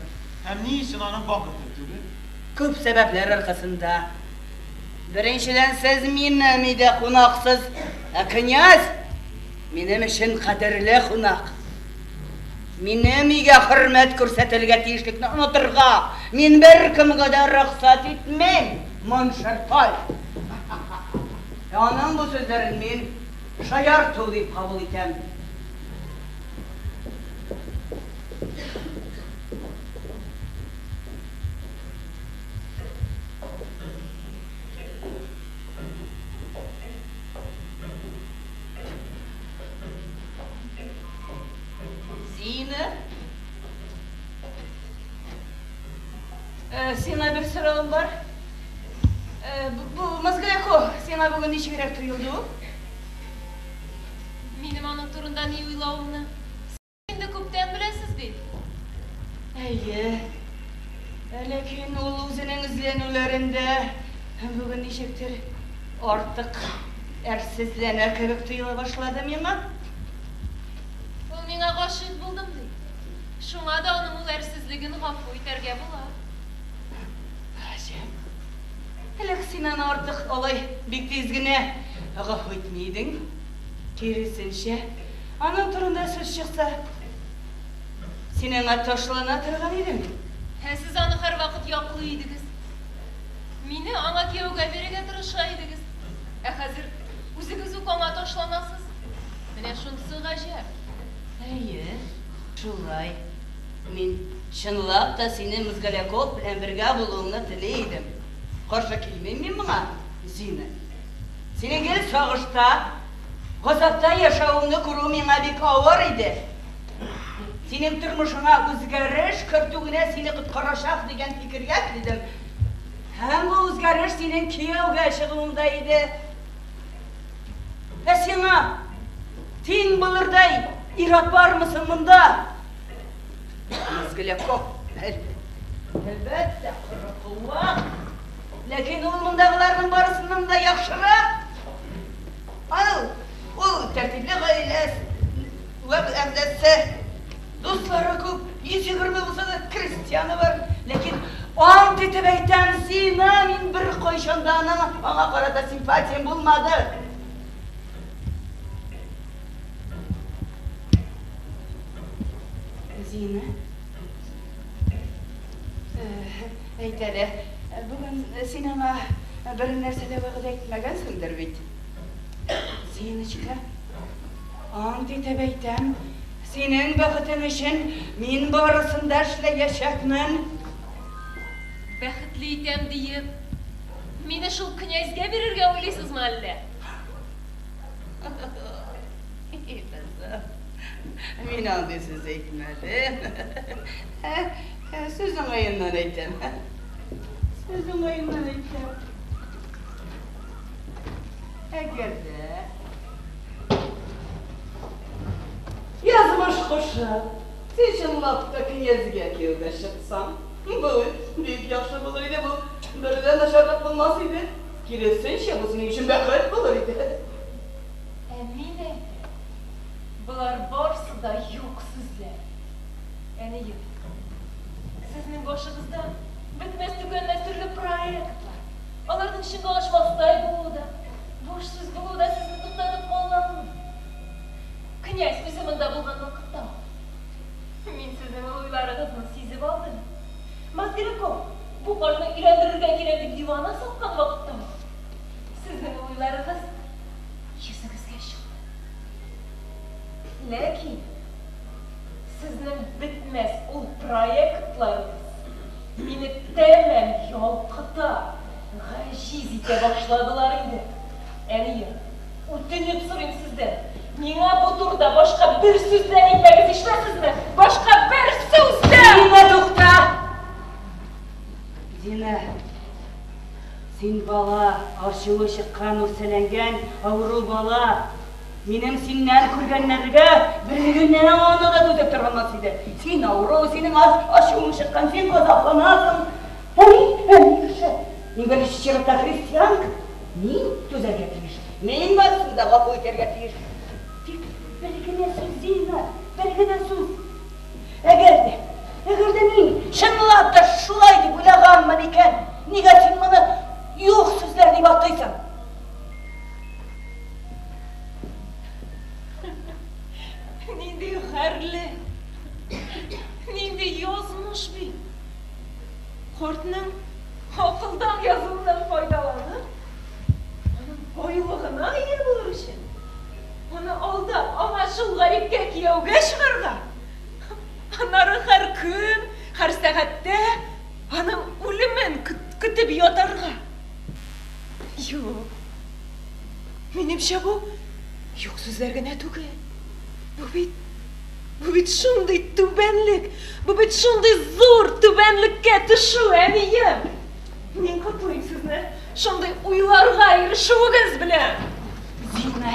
Һәм ни өчен аның вакыты түгел? Күп сәбәпләр аркасында. Беренчедән, сез минем өйдә кунаксыз, ә князь минем өчен кадерле кунак. Минем өйгә хөрмәт күрсәтелгә тиешлекне онытырга мин беркемгә дә рөхсәт итмим, Моншерфаль. Ә аның бу сүзләрен мин шаярту дип кабул итәм. сиңа бер соравым бар. Бу Мозгляков сиңа бүген ничегрәк тоелды ул? Минем аның турында ни уйлавымны сез инде күптән беләсез бит. Әйе. Ләкин ул үзенең эзләнүләрендә бүген ничектер артык әрсезләнә кебек тоела башлады миңа. Ул миңа гашыйк булдым ди. Шуңа да аның ул әрсезлеген гафу итәргә була. Гаҗәп. Элек син аны артык алай бик тиз генә гафу итми идең. Киресенчә, аның турында сүз чыкса, син аңа ташлана торган идең. Ә сез аны һәрвакыт яклый идегез. Мине аңа кияүгә бирергә тырыша идегез. Ә хәзер үзегез үк аңа ташланасыз. Менә шунысы гаҗәп. Әйе, шулай. Мин чынлап та синең Мозголяков белән бергә булуыңны тели идем. Каршы килмим мин моңа, Зина. Синең гел сагышта, газапта яшәвеңне күрү миңа бик авыр иде. Синең тормышыңа үзгәреш кертү генә сине коткарачак дигән фикергә килдем. Һәм бу үзгәреш синең кияүгә чыгуыңда иде. Ә сиңа тиң булырдай ир-ат бармы соң монда? Мозгляков, әлбәттә, коры куак. Ләкин ул мондагыларның барысыннан да яхшырак. Аның ул тәртипле гаилә әгъзасы, дуслары күп, 120 булса да крестьяны бар. Ләкин ант итеп әйтәм, Зина, мин беркайчан да аның аңа карата симпатиям булмады. Зина, әйт әле, бүген син аңа бер нәрсә дә вәгъдә итмәгәнсеңдер бит? Зиночка, ант итеп әйтәм, синең бәхетең өчен мин барысын да эшләячәкмен. Бәхетле итәм диеп, мине шул князьгә бирергә уйлыйсызмы әллә? Кызым, мин андый сүз әйтмәдем. Сүз уңаеннан әйтәм. Сүз уңаеннан әйтәм. Әгәр дә язмыш кушып, син чынлап та князьгә кияүгә чыксаң, бу бик яхшы булыр иде, бу бер дә начарлык булмас иде. Киресенчә, бу синең өчен бәхет булыр иде. Ә мин әйтәм, болар барсы да юк сүзләр. Әнием, сезнең башыгызда бетмәс-төкәнмәс төрле проектлар. Аларның чынга ашмастай булуы да, буш сүз булуы да сезне туктатып кала алмый. Князь үзе монда булган вакытта ук мин сезнең ул уйларыгызны сизеп алдым. Мозгляков бу картны өйләндерергә кирәк дип дивана саткан вакытта ук сезнең ул уйларыгыз йөзегезгә чыкты. Ләкин сезнең бетмәс ул проектларыгыз мине тәмам ялкыта, гаҗиз итә башладылар инде. Әнием, үтенеп сорыйм сездән, миңа бу турыда башка бер сүз дә әйтмәгез, ишетәсезме? Башка бер сүз дә! Зина, тукта! Зина, син бала, ачуы чыккан, үрсәләнгән, авыру бала. Минем синнән күргәннәргә бер генә аны да түзеп торалмас иде. Син авыру, синең ачуың чыккан, син газапланасың. Ә мин, ә мин кеше. Мин беренче чиратта христианка. Мин түзәргә тиеш. Мин барысын да гафу итәргә тиеш. Тик бер генә сүз, Зина, бер генә сүз. Әгәр дә, әгәр дә мин чынлап та шулай дип уйлаганмын икән, нигә син моны юк сүзләр дип атыйсың? Нинди гарьле, нинди язмыш бит! Картның акылдан язуыннан файдаланып, аның байлыгына ия булыр өчен, аны алдап, аңа шул гарипкә кияүгә чыгарга, аннары һәр көн, һәр сәгатьтә аның үлемен көтеп ятарга. Юк, минемчә, бу юк сүзләр генә түгел. Бу бит Бу бит шундый түбәнлек, бу бит шундый зур түбәнлеккә төшү, әнием! Мин котлыйм сезне шундый уйларга ирешүегез белән! Зина,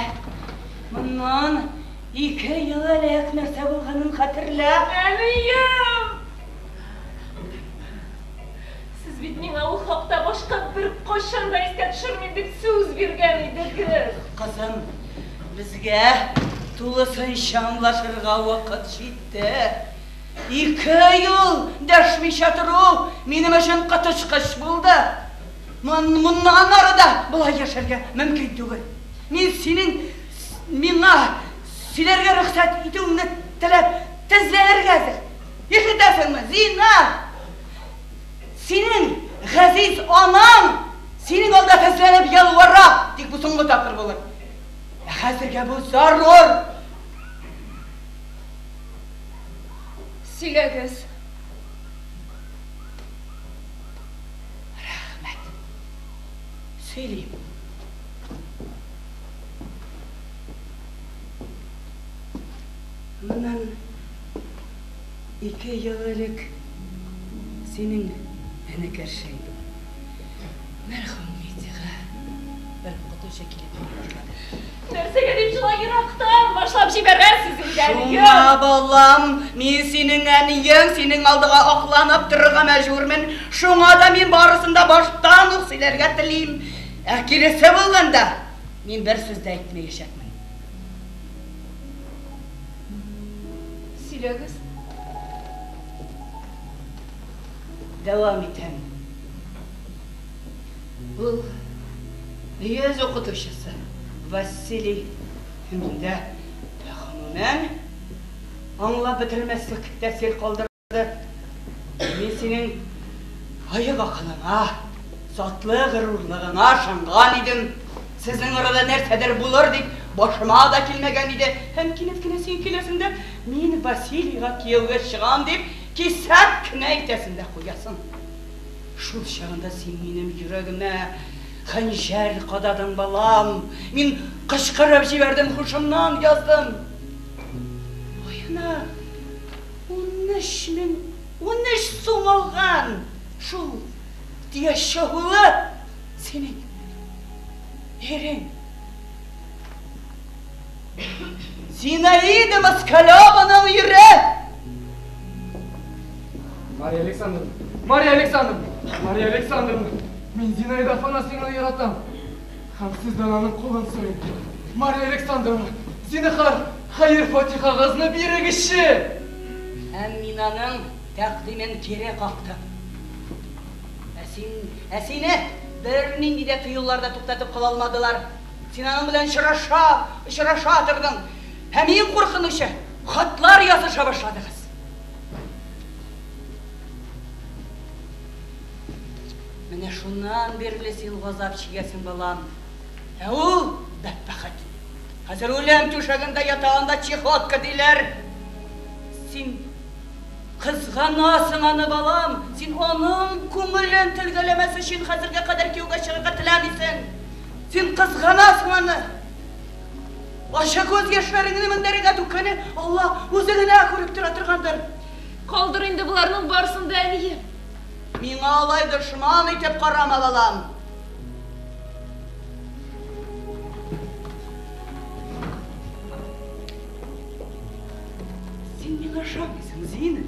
моннан 2 ел элек нәрсә булганын хәтерлә. Әнием! Сез бит миңа ул хакта башка беркайчан да искә төшермим дип сүз биргән идегез. Кызым, безгә тулысынча аңлашырга вакыт җитте. 2 ел дәшмичә тору минем өчен коточкыч булды. Моннан ары да болай яшәргә мөмкин түгел. Мин синең миңа сөйләргә рөхсәт итүеңне теләп тезләнергә әзер. Ишетәсеңме, Зина? Синең газиз анаң синең алда тезләнеп ялвара, тик бу соңгы тапкыр булыр. Ә хәзергә бу зарур. Сөйләгез. Рәхмәт. Сөйлим. Моннан 2 ел элек синең энекәшең мәрхүм Митяга бер укытучы килеп йөри башлады. Нәрсәгә дип шулай ерактан башлап җибәрәсез инде, әнием? Шуңа, балам, мин синең әниең, синең алдыга акланып торырга мәҗбүрмен. Шуңа да мин барысын да баштан ук сөйләргә телим. Ә киресе булганда, мин бер сүз дә әйтмәячәкмен. Сөйләгез. Дәвам итәм. Ул йөз укытучысы Василий миндә гомумән аңлап бетермәслек тәэсир калдырды. Мин синең аек акылыңа, затлы горурлыгыңа ышанган идем. Сезнең арада нәрсәдер булыр дип башыма да килмәгән иде. Һәм кинәт кенә син киләсең дә, мин Василийга кияүгә чыгам дип кисәк кенә әйтәсең дә куясың. Шул чагында син минем йөрәгемә хәнҗәр кададың, балам. Мин кычкырып җибәрдем, һушымнан яздым. Аена 13 013 сум алган шул теща улы синең ирең. Зинаида Москалеваның ире. Мария Александровна, Мария Александровна, Мария Александровна, мин Зинаида Афанасьевнаны яратам. Һәм сездән аның кулын сорыйм. Мария Александровна, зинһар, хәер фатихагызны бирегезче. Һәм мин аның тәкъдимен кире кактым. Ә сине бернинди дә тыюлар да туктатып кала алмадылар. Син аның белән очраша тордың. Һәм иң куркынычы, хатлар языша башладыгыз. Менә шуннан бирле син газап чигәсең, балам. Ә ул бәдбәхет. Хәзер үлем түшәгендә ята, анда чехотка диләр. Син кызганасың аны, балам. Син аның күңелен телгәләмәс өчен хәзергә кадәр кияүгә чыгарга теләмисең. Син кызганасың аны. Ачы күз яшьләреңне мендәргә түккәне Алла үзе генә күреп тора торгандыр. Калдыр инде боларның барысын да, әнием. Миңа алай дошман итеп карама, балам. Син миңа ышанмыйсың, Зина.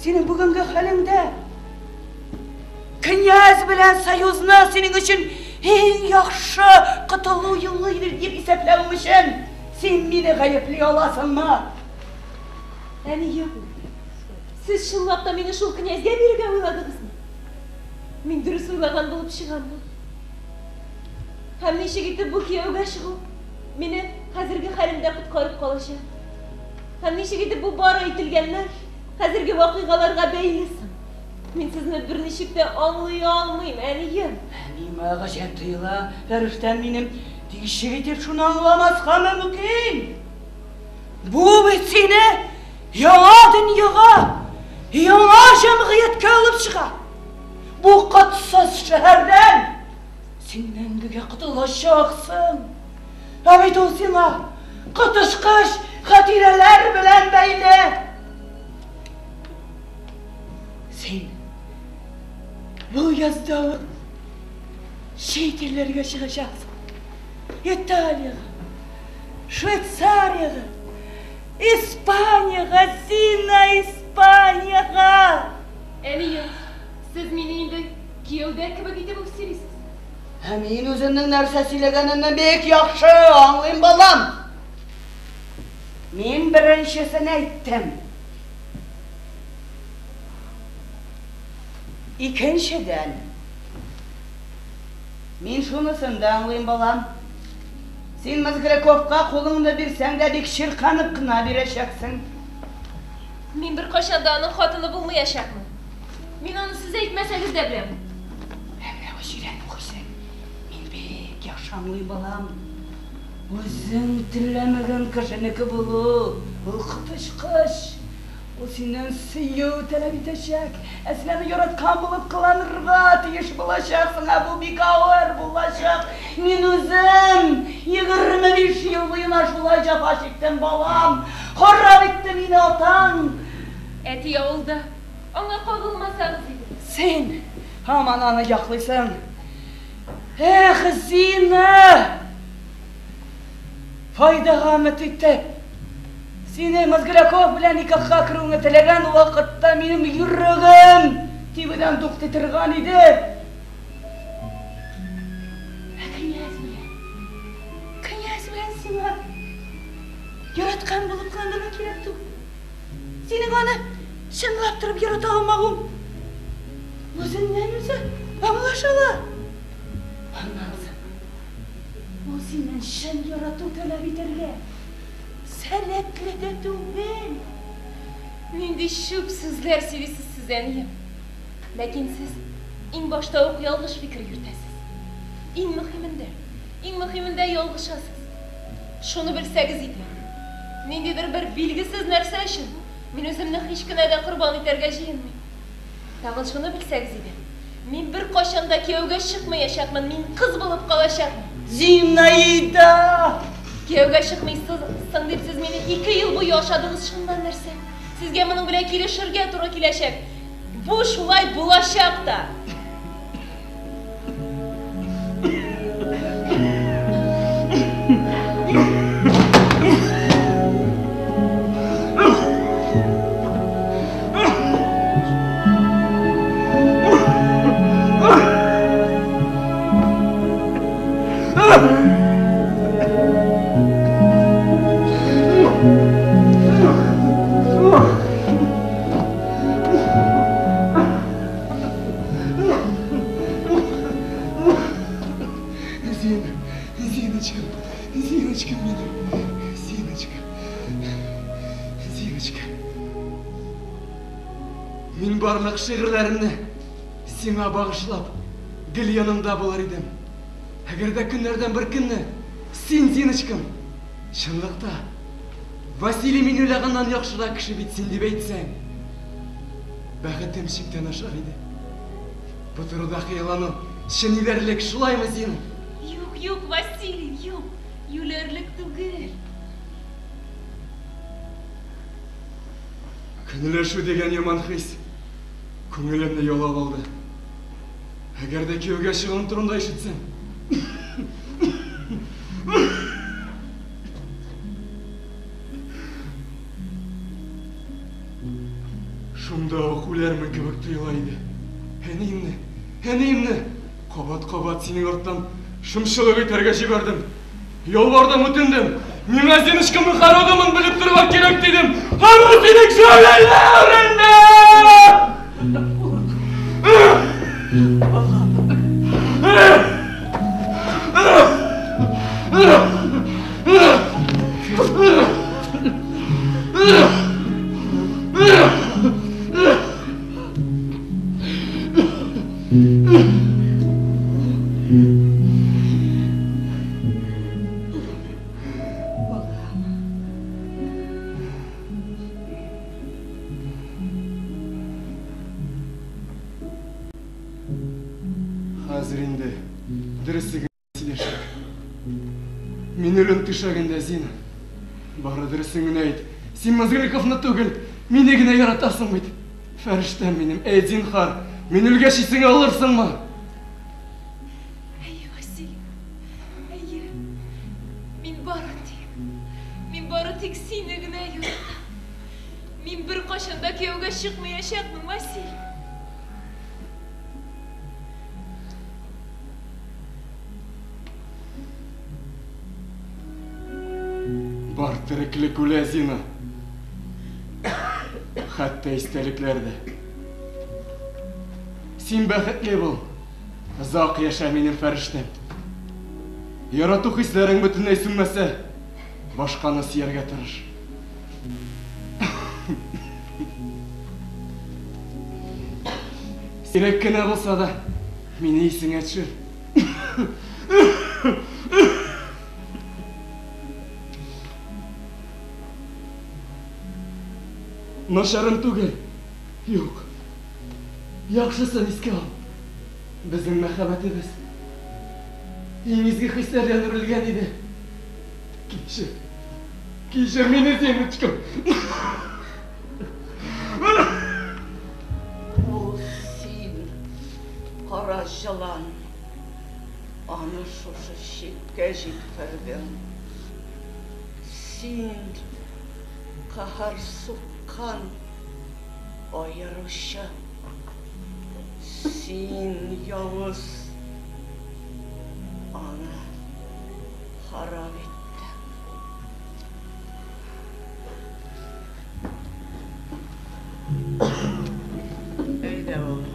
Синең бүгенге хәлеңдә князь белән союзны синең өчен иң яхшы котылу юлы дип исәпләвем өчен син мине гаепли аласыңмы? Әнием, сез чынлап та мине шул князьгә бирергә уйладыгызмы? Мин дөрес уйлаган булып чыгаммы? Һәм ничек итеп бу кияүгә чыгу мине хәзерге хәлемдә коткарып калачак? Һәм ничек итеп бу бары әйтелгәннәр хәзерге вакыйгаларга бәйле соң? Мин сезне берничек тә аңлый алмыйм, әнием. Миңа гаҗәп тоела, фәрештәм минем. Ничек итеп шуны аңламаска мөмкин? Бу бит сине яңа дөньяга, яңа җәмгыятькә алып чыга. Бу котсыз шәһәрдән син мәңгегә котылачаксың. Ә бит ул сиңа коточкыч хатирәләр белән бәйле. Син бу язда ук чит илләргә чыгачаксың. Италиягә, Швейцариягә, Испаниягә, Зина, Испаниягә! Әнием, сез мине инде кияүдә кебек итеп үк сөйлисез. Ә мин үземнең нәрсә сөйләгәнемне бик яхшы аңлыйм, балам. Мин беренчесен әйттем. Икенчедән, мин шунысын да аңлыйм, балам. Син Мозгляковка кулыңны бирсәң дә бик чирканып кына бирәчәксең. Мин беркайчан да аның хатыны булмаячакмын. Мин аны сез әйтмәсәгез дә беләм. Ә менә Вәсиләне укыйсың. Мин бик яхшы аңлыйм, балам. Үзең теләмәгән кешенеке булу, ул коточкыч. Ул синнән сөю таләп итәчәк, ә син аны яраткан булып кыланырга тиеш булачаксың, ә бу бик авыр булачак. Мин үзем 25 ел буена шулай җәфа чиктем, балам. Харап итте мине атаң. Әти авылда, аңа кагылмасагыз иде. Син һаман аны яклыйсың. Эх, Зина! Файдага өмет итеп, сине Мозгляков белән никахка керүеңне теләгән вакытта минем йөрәгем тибүдән туктый торган иде. Ә князь белән, князь белән сиңа яраткан булып кыланырга кирәк түгел. Синең аны чынлап торып ярата алмавың үзеннән-үзе аңлашыла. Аннан соң ул синнән чын ярату таләп итәргә сәләтле дә түгел. Нинди чүп сүзләр сөйлисез сез, әнием. Ләкин сез иң башта ук ялгыш фикер йөртәсез. Иң мөһимендә, иң мөһимендә ялгышасыз. Шуны белсәгез иде. Ниндидер бер билгесез нәрсә өчен мин үземне һич кенә дә корбан итәргә җыенмыйм. Тагын шуны белсәгез иде. Мин беркайчан да кияүгә чыкмаячакмын, мин кыз булып калачакмын. Зинаида! Кияүгә чыкмыйсың дип сез мине 2 ел буе ашадыгыз, шуннан нәрсә? Сезгә моның белән килешергә туры киләчәк. Бу шулай булачак та. Зина, Зиночка, Зиночка минем, Зиночка, Зиночка. Мин барлык шигырьләремне сиңа багышлап, гел яныңда булыр идем. Әгәр дә көннәрдән бер көнне син, Зиночкам, чынлыкта Василий мин уйлаганнан яхшырак кеше бит син дип әйтсәң, бәхетем чиктән ашар иде. Бу турыда хыяллану чын юләрлек, шулаймы, Зина? Юк, юк, Василий, юк, юләрлек түгел. Көнләшү дигән яман хис күңелемне яулап алды. Әгәр дә кияүгә чыгуым турында ишетсәм, шунда ук үләрмен кебек тоела иде. Әниемне, әниемне кабат-кабат синең арттан шымчылык итәргә җибәрдем. Ялвардым, үтендем. Миңа Зиночкамның һәр адымын белеп торырга кирәк дидем. Һәм ул синең шәүләләреңдә! Хәзер инде дөресен сөйләшик. Мин үлем түшәгендә, Зина. Бары дөресен генә әйт. Син Мозгликовны түгел, мине генә яратасың бит. Фәрештәм минем, әйт зинһар, мин үлгәч исеңә алырсыңмы? Әйе, Василий, әйе. Мин бары тик, мин бары тик сине генә яратам. Мин беркайчан да кияүгә чыкмаячакмын, Василий. Бар тереклек үлә, Зина. Хәтта истәлекләр дә. Син бәхетле бул. Озак яшә, минем фәрештәм. Ярату хисләрең бөтенләй сүнмәсә, башканы сөяргә тырыш. Сирәк кенә булса да, мине исеңә төшер. Начарын түгел. Юк. Яхшысын искә ал. Безнең мәхәббәтебез иң изге хисләрдән үрелгән иде. Кичер. Кичер мине, Зиночка. Ул син, кара җылан, аны шушы чиккә җиткердең. Син, каһәр суккан аеручы. Син, явыз, аны харап иттең. Әйдә, улым.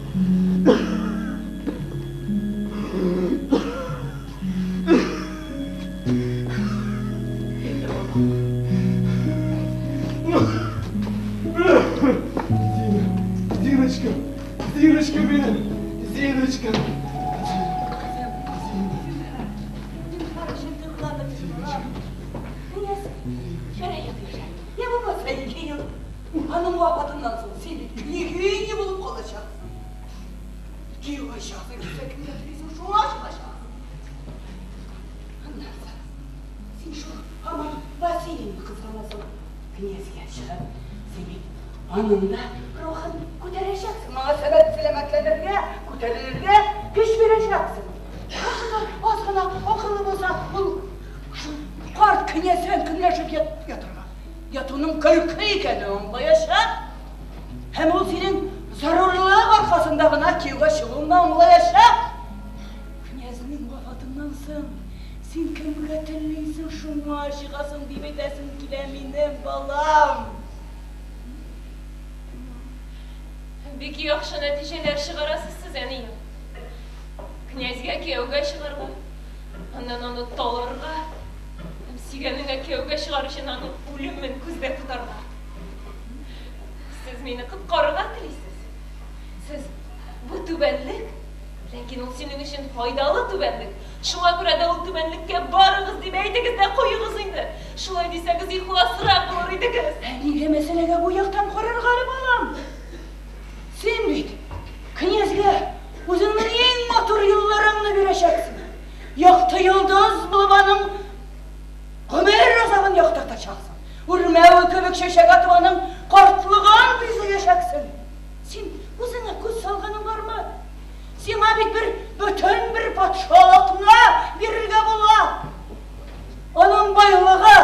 Әйдә, улым. Зина, Зиночка, Зиночка минем, Зиночка. Зинһар өчен тыңлады Князь, я булмаса 2 ел. Аның вафатыннан соң син бит княгиня булып калачаксың. Кияүгә чыгасың килсә, кемгә телисең, шуңа чыгачаксың. Аннан соң син шул һаман Василийны кызганасың. Князьгә чыгып, син бит аның да рухын күтәрәчәксең, моңа сәбәп сәламәтләнергә, күтәрелергә көч бирәчәксең. Башында аз гына акыллы булса, ул шул карт князьдән көнләшеп ятырга. Ятуның көлке икәнен аңлаячак. Һәм ул синең зарурлык аркасында гына кияүгә чыгуыңны аңлаячак. Князьнең вафатыннан соң син кемгә телисең, шуңа чыгасың дип әйтәсем килә минем, балам. Бик яхшы нәтиҗәләр чыгарасыз сез, әнием. Князьгә кияүгә чыгарга, аннан аны таларга, һәм сөйгәнеңә кияүгә чыгар өчен аның үлемен күздә тотарга. Сез мине коткарырга телисез. Сез бу түбәнлек, ләкин ул синең өчен файдалы түбәнлек. Шуңа күрә дә ул түбәнлеккә барыгыз дип әйтегез дә куегыз инде. Шулай дисәгез, ихласрак булыр идегез. Ә нигә мәсьәләгә бу яктан карарга әле, балам? Син бит князьгә үзеңнең иң матур елларыңны бирәчәксең. Якты йолдыз булып аның гомер азагын яктыртачаксың. Үрмәү кебек чәчәк атып аның картлыгын бизәячәксең. Син үзеңә күз салганың бармы? Сиңа бит бер бөтен бер патшалыкны бирергә була. Аның байлыгы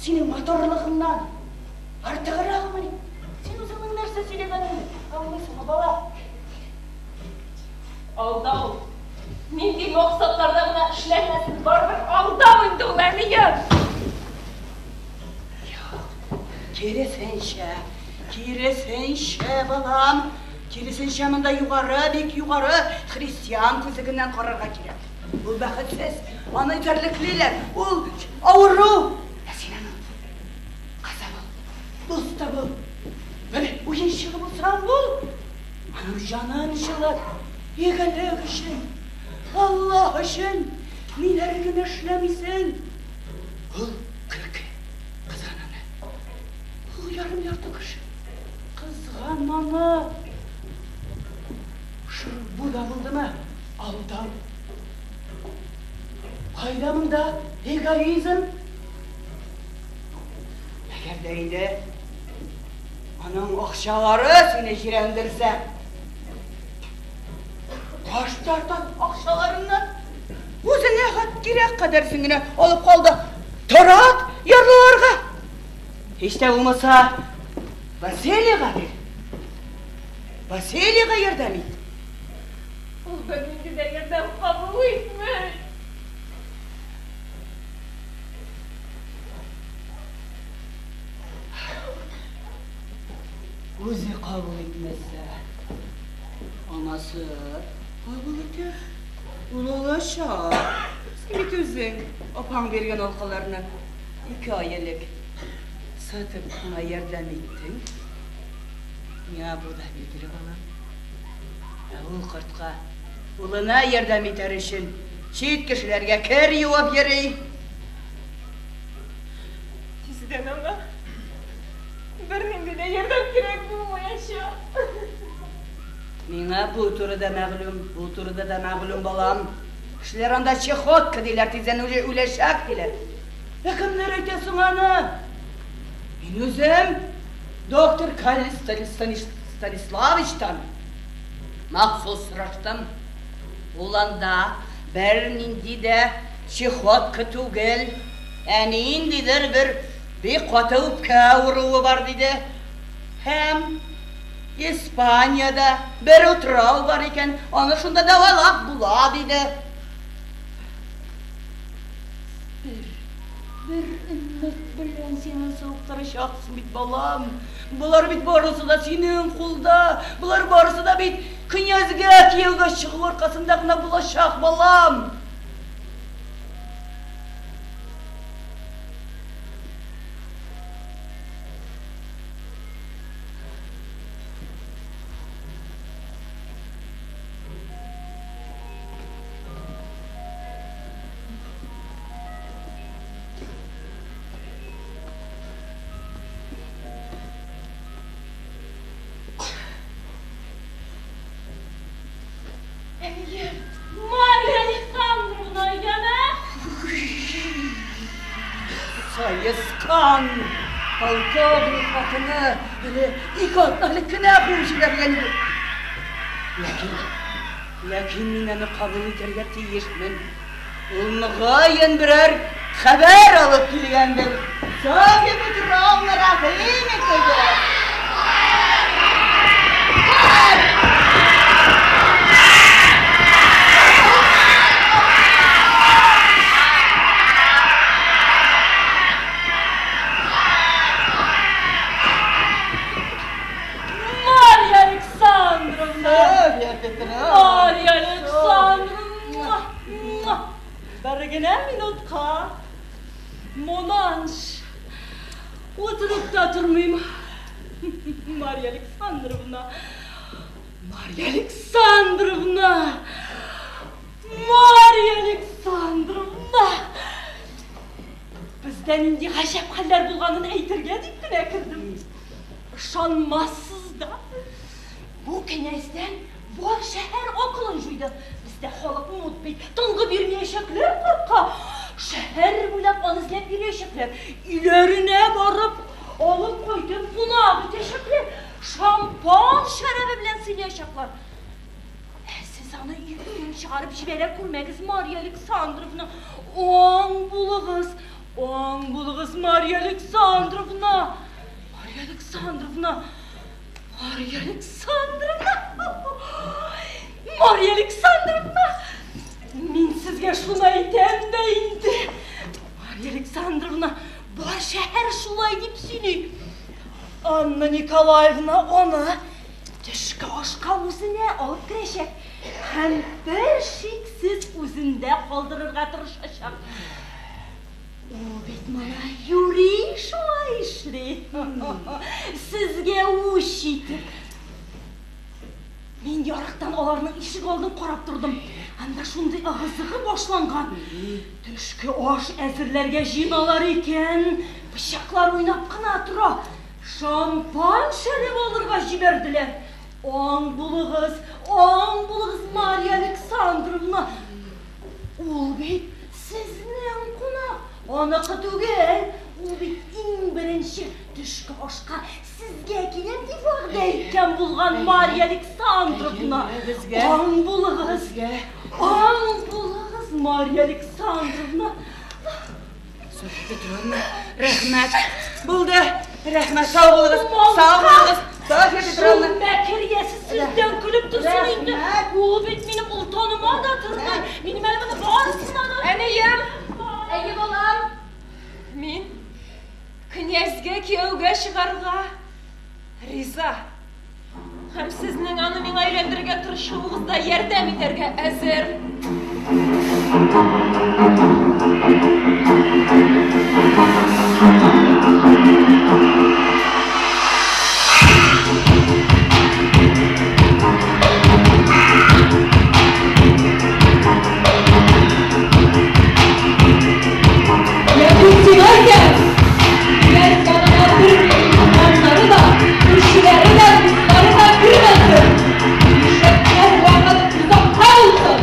синең матурлыгыңнан артыгракмыни? Син үзеңнең нәрсә сөйләгәнеңне аңлыйсыңмы, бала? Алдау. Нинди максатларда гына эшләнмәсен, барыбер алдау инде ул, әнием. Юк, киресенчә, киресенчә, балам. Киресенчә, монда югары, бик югары христиан күзлегеннән карарга кирәк. Ул бәхетсез, аны эзәрлеклиләр, ул авыру. Ә син аның кызы бул, дусты бул, бер уенчыгы булсаң бул. Аның җанын җылыт, игелек өчен, Аллаһ өчен ниләр генә эшләмисең. Ул көлке, кызган аны. Ул ярым-ярты кеше. Кызган аны. Шул бу да булдымы? Алдау. Кайда монда эгоизм? Әгәр дә инде аның акчалары сине җирәндерсә, баш тарт акчаларыннан. Үзеңә хат кирәк кадәрсен генә алып кал да тарат ярлыларга. Һич тә булмаса, Василийга бир. Василийга ярдәм ит. Ул бернинди дә ярдәм кабул итми. Үзе кабул итмәсә, анасы кабул итәр. Ул алачак. Син бит үзең апаң биргән алкаларны 2 ай элек сатып аңа ярдәм иттең. Миңа бу да билгеле, балам. Ә ул картка улына ярдәм итәр өчен чит кешеләргә кер юып йөри. Тиздән аңа бернинди дә ярдәм кирәк булмаячак. Миңа бу турыда мәгълүм, бу турыда да мәгълүм, балам. Кешеләр анда чехотка диләр, тиздән үләчәк диләр. Ә кемнәр әйтә соң аны? Мин үзем доктор Калли Станиславичтан махсус сораштым. Ул анда бернинди дә чехотка түгел, ә ниндидер бер бик каты үпкә авыруы бар диде. Һәм Испаниядә бер утрау бар икән, аны шунда дәвалап була диде. Бер өмет белән сине савыктырачаксың бит, балам. Болар бит барысы да синең кулда. Болар барысы да бит князьгә кияүгә чыгу аркасында гына булачак, балам. Марья Александровна, яна? Саескан, полковник хатыны, әле ике атна элек кенә куып җибәргән иде. Ләкин мин аны кабул итәргә тиешмен. Ул мөгаен берәр хәбәр алып килгәндер. Софья Петровна, рәхим итегез! Марья Александровна! Софья Петровна! Марья Александровна! Бер генә минутка. Монанш. Утырып та тормыйм. Марья Александровна! Марья Александровна! Марья Александровна! Бездә нинди гаҗәп хәлләр булганын әйтергә дип кенә кердем. Ышанмассыз да. Бу князьдән бар шәһәр акылын җуйды. Бездә халык мут бит, тынгы бирмәячәкләр кортка. Шәһәр буйлап аны эзләп йөрәчәкләр. Өйләренә барып, алып кайтып кунак итәчәкләр. Шампан шәрабы белән сыйлаячаклар. Ә сез аны өйдән чыгарып җибәрә күрмәгез, Марья Александровна. Аң булыгыз, аң булыгыз, Марья Александровна. Марья Александровна, Марья Александровна, Марья Александровна. Мин сезгә шуны әйтәм дә инде. Марья Александровна, бар шәһәр шулай дип сөйли. Анна Николаевна аны төшке ашка үзенә алып керәчәк һәм бер шиксез үзендә калдырырга тырышачак. Ул бит моны юри шулай эшли. Сезгә үч итеп. Мин ярыктан аларның ишек алдын карап тордым. Анда шундый ыгы-зыгы башланган. Төшке аш әзерләргә җыеналар икән. Пычаклар уйнап кына тора. Шампан шәрабы алырга җибәрделәр. Аң булыгыз, аң булыгыз, Марья Александровна. Ул бит сезнең кунак, аныкы түгел. Ул бит иң беренче киткәнче төшке ашка сезгә киләм дип вәгъдә иткән булган Марья Александровна. Безгә. Аң булыгыз. Аң булыгыз, Марья Александровна. Софья Петровна, рәхмәт. Булды. Рәхмәт, сау булыгыз. Сау булыгыз. Софья Петровна. Шул мәкер иясе сездән көлеп торсын инде. Ул бит минем олтаныма да тормый. Минем әле моны барысына да... Әнием! Әйе, балам! Мин князьгә кияүгә чыгарга риза. Һәм сезнең аны миңа өйләндерергә тырышуыгызда ярдәм итәргә әзер. Ләкин сиңа әйтәм, князь янына бернинди туганнары да, күршеләре дә, дуслары да кермәсен. Ишәккән вакыт озакка булсын.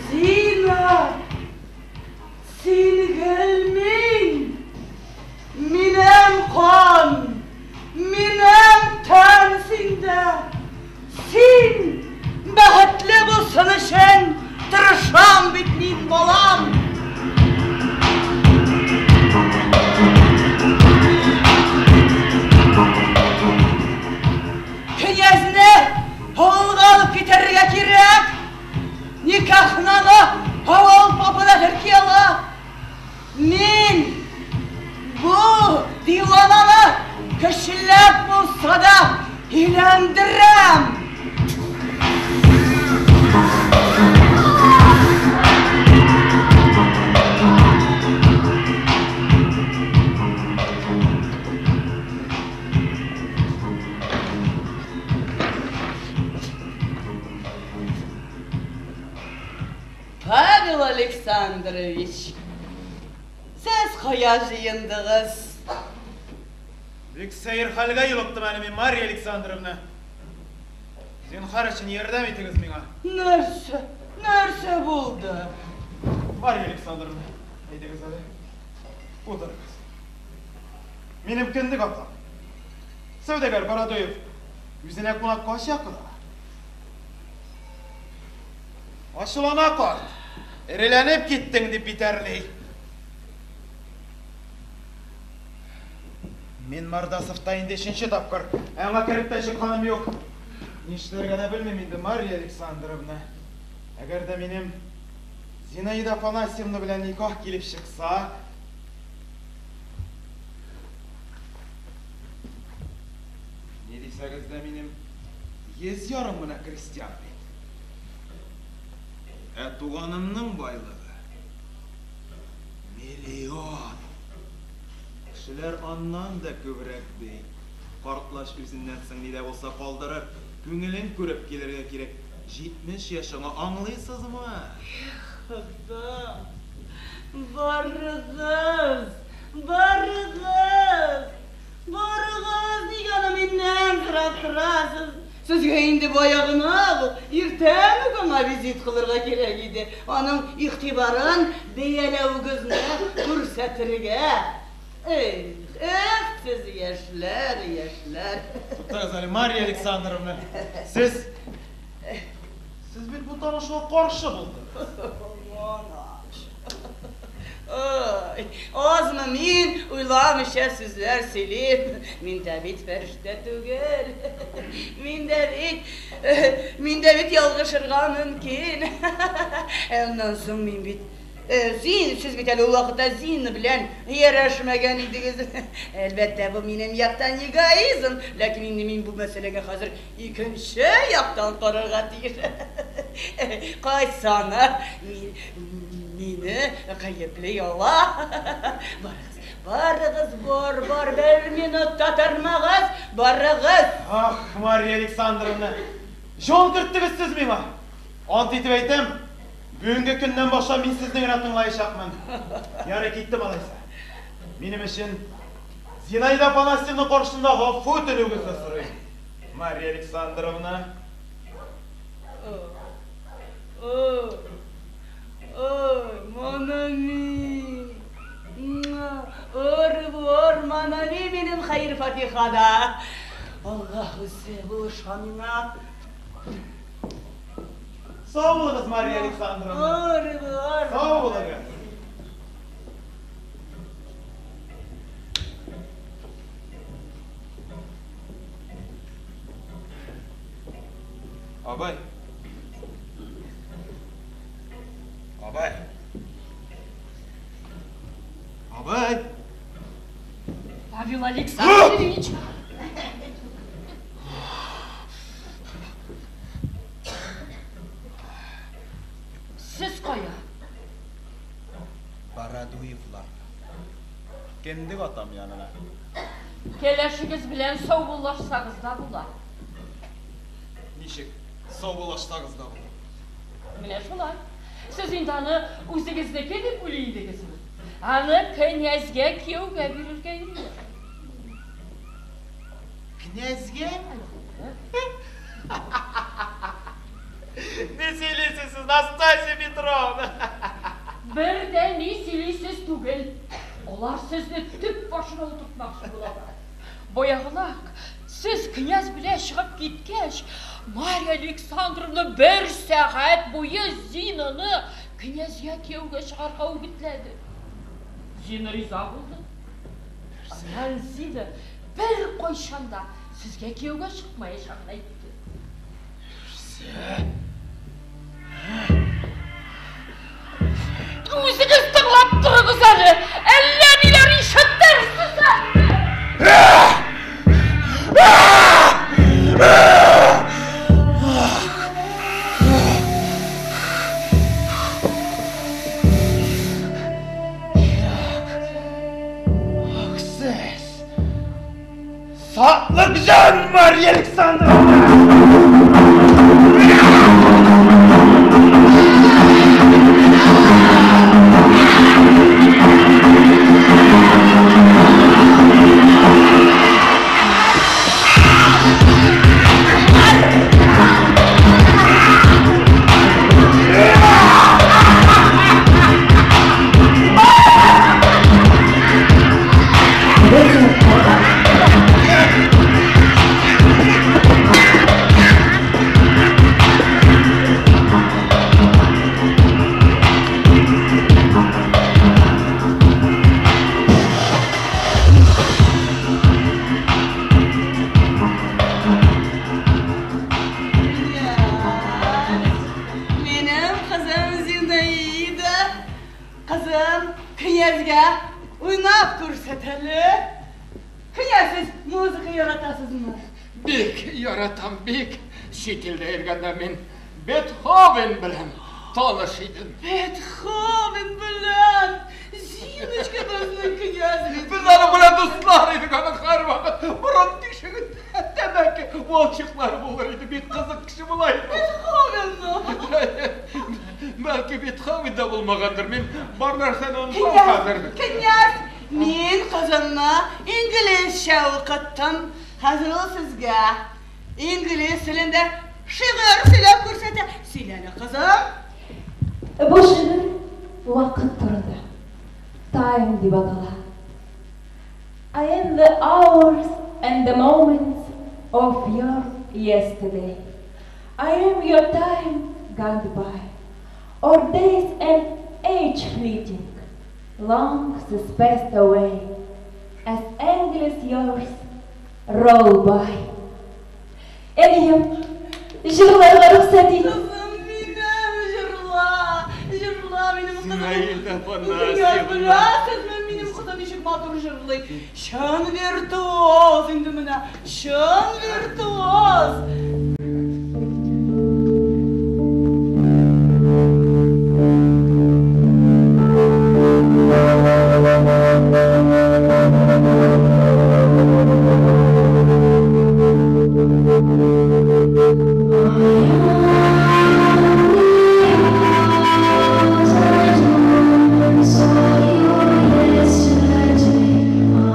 Зина, син гел мин, минем кан, минем тән синдә. Син бәхетле булсын өчен тырышам бит мин, балам. Князьне авылга алып китәргә кирәк. Никахнаны авыл попы да терки ала. Мин бу дивананы көчләп булса да өйләндерәм. Павел Александрович, сез кая җыендыгыз? Бик сәер хәлгә юлыктым әле мин, Марья Александровна. Зинһар өчен ярдәм итегез миңа. Нәрсә? Нәрсә булды? Марья Александровна, әйдәгез әле. Утырыгыз. Минем кендек атам. Сәүдәгәр Бородоев үзенә кунакка чакыра. Ачулана карт. Эреләнеп киттең дип битәрли. Мин Мордасовта инде өченче тапкыр. Ә аңа кереп тә чыкканым юк. Нишләргә дә белмим инде, Марья Александровна. Әгәр дә минем Зинаида Афанасьевна белән никах килеп чыкса, ни дисәгез дә минем 150 гына крестьян бит. Ә туганымның байлыгы миллион. Кешеләр аннан да күбрәк ди. Картлач үзеннән соң ни дә булса калдырыр. Күңелен күреп килергә кирәк. 70 яшь аңа, аңлыйсызмы? Хода! Барыгыз! Барыгыз! Барыгыз! Нигә аны миннән сорап торасыз? Сезгә инде баягына ук, иртән үк аңа визит кылырга кирәк иде. Аның игътибарын бәяләвегезне күрсәтергә. Эх, эх, сез яшьләр, яшьләр. Туктагыз әле, Марья Александровна. Сез бит бу танышуга каршы булдыгыз. Ой, азмы мин уйламыйча сүзләр сөйлим. Мин дә бит фәрештә түгел. Мин дә бит ялгышырга мөмкин. Ә аннан соң мин бит Зин, сез бит әле ул вакытта Зина белән ярәшмәгән идегез. Әлбәттә, бу минем яктан эгоизм, ләкин инде мин бу мәсьәләгә хәзер икенче яктан карарга тиеш. Кайсана мине гаепли ала. Барыгыз, барыгыз, бар, бар, бер минут та тормагыз, барыгыз. Ах, Марья Александровна, җан керттегез сез миңа. Ант итеп әйтәм, бүгенге көннән башлап мин сезне генә тыңлаячакмын. Ярый, киттем алайса. Минем өчен Зинаида Афанасьевна каршында гафу үтенүегезне сорыйм. Марья Александровна. Ой, ой, Монами. Au revoir, mon ami, минем хәер-фатиха да. Аллаһ үзе булыша миңа. Сау булыгыз, Мария Александровна. Сау булыгыз. Абый. Абый. Абый. Павел Александрович. Сез кая? Барадуевлар. Кендек атам янына. Кәләшегез белән саубуллашсагыз да була. Ничек саубуллашсагыз да була? Менә шулай. Сез инде аны үзегезнеке дип уйлый идегезме? Аны князьгә кияүгә бирергә йөриләр. Князьгә? Ни сөйлисез сез, Настасья Петровна? Бер дә ни сөйлисез түгел. Алар сезне төп башына утыртмакчы булалар. Баягылак, сез князь белән чыгып киткәч, Марья Александровна бер сәгать буе Зинаны князьгә кияүгә чыгарга үгетләде. Зина риза булды. Аннан Зина бер кайчан да сезгә кияүгә чыкмаячагын әйтте. Үзегез тыңлап торыгыз әле, әллә ниләр ишетерсез әле. Ах, сез! Сатлык җан, Марья Александровна! Минем кызым Зинаида. Кызым, князьгә уйнап күрсәт әле. Князь, сез музыка яратасызмы? Бик яратам, бик. Чит илдә йөргәндә мин Бетховен белән таныш идем. Бетховен белән! Зиночка безнең князь бит. Без аның белән дуслар идек, аның һәрвакыт борын тишегендә тәмәке валчыклары булыр иде. Бик кызык кеше була иде. Бетховенмы? Бәлки Бетховен да булмагандыр. Мин бар нәрсәне онытам хәзер. Князь, мин кызымны инглизчә укыттым. Хәзер ул сезгә инглиз телендә шигырь сөйләп күрсәтә. Сөйлә әле, кызым. Бу шигырь вакыт турында. Time дип атала. I am the hours and the moments of your yesterday. I am your time gone by, or days and age fleeting, long since passed away, as endless years roll by. Әнием, җырларга рөхсәт ит. Кызым минем, җырла, җырла минем кызым. Зинаида Князь, Афанасьевна. беләсезме, минем кызым ничек матур җырлый. Чын виртуоз инде менә, чын виртуоз.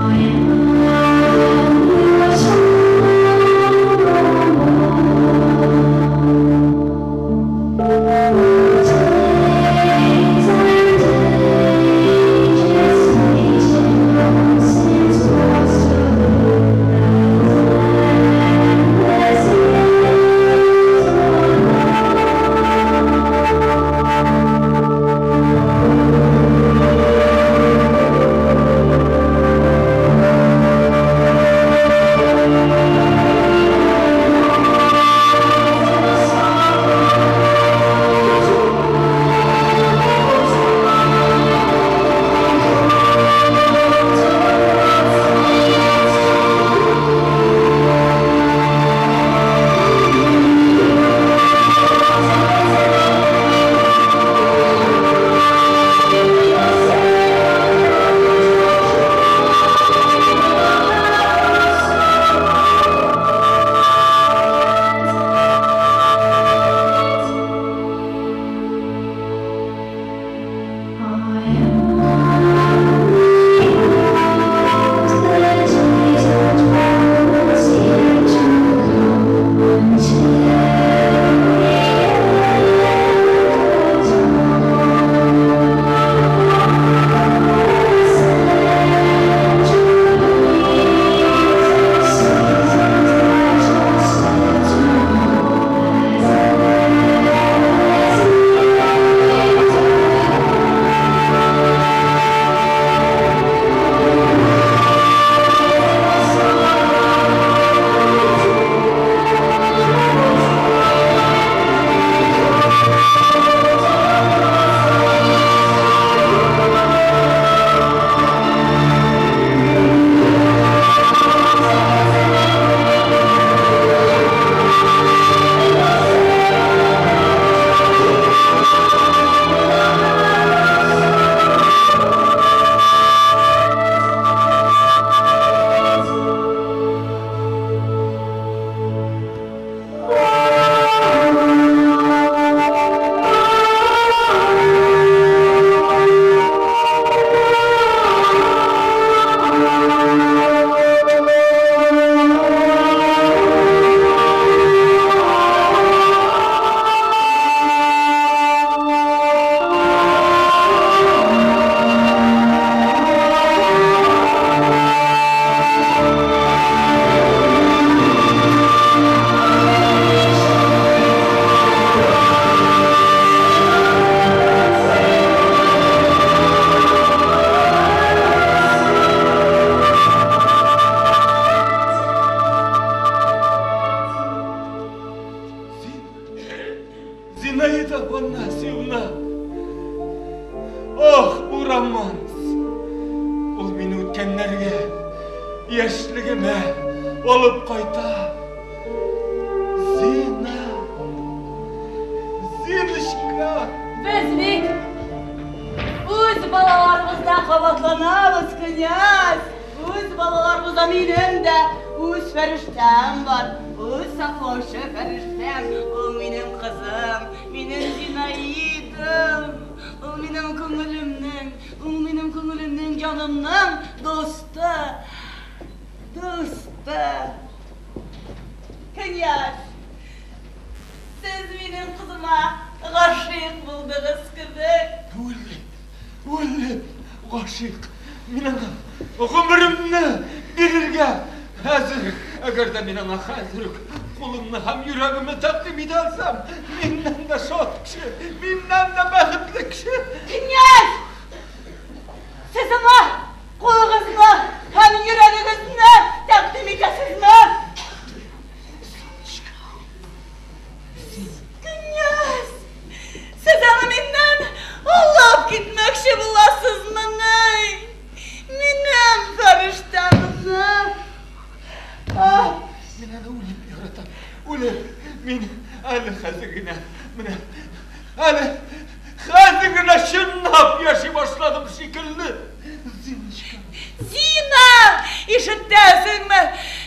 I am your үткәннәргә, яшьлегемә алып кайта. Зина! Зиночка! Без бит үз балаларыбызда кабатланабыз, князь! Үз балаларыбызда минем дә үз фәрештәм бар. Үз саклаучы фәрештәм. Ул минем кызым, минем Зинаидам. Ул минем күңелемнең, ул минем күңелемнең, җанымның дусты. Дусты. Князь, сез минем кызыма гашыйк булдыгыз кебек. Үлеп, үлеп, гашыйк. Мин аңа гомеремне бирергә әзер. Әгәр дә мин аңа хәзер үк кулымны һәм йөрәгемне тәкъдим итә алсам, миннән дә шат кеше, миннән дә бәхетле кеше. Князь! Сез аңа кулыгызны һәм йөрәгегезне тәкъдим итәсезме? Князь! Сез аны миннән алып китмәкче буласызмыни? Минем фәрештәмне! Ах! Мин аны үлеп яратам, үлеп. Мин әле хәзер генә, менә әле хәзер генә чынлап яши башладым шикелле. Зиночка. Зина! Ишетәсеңме?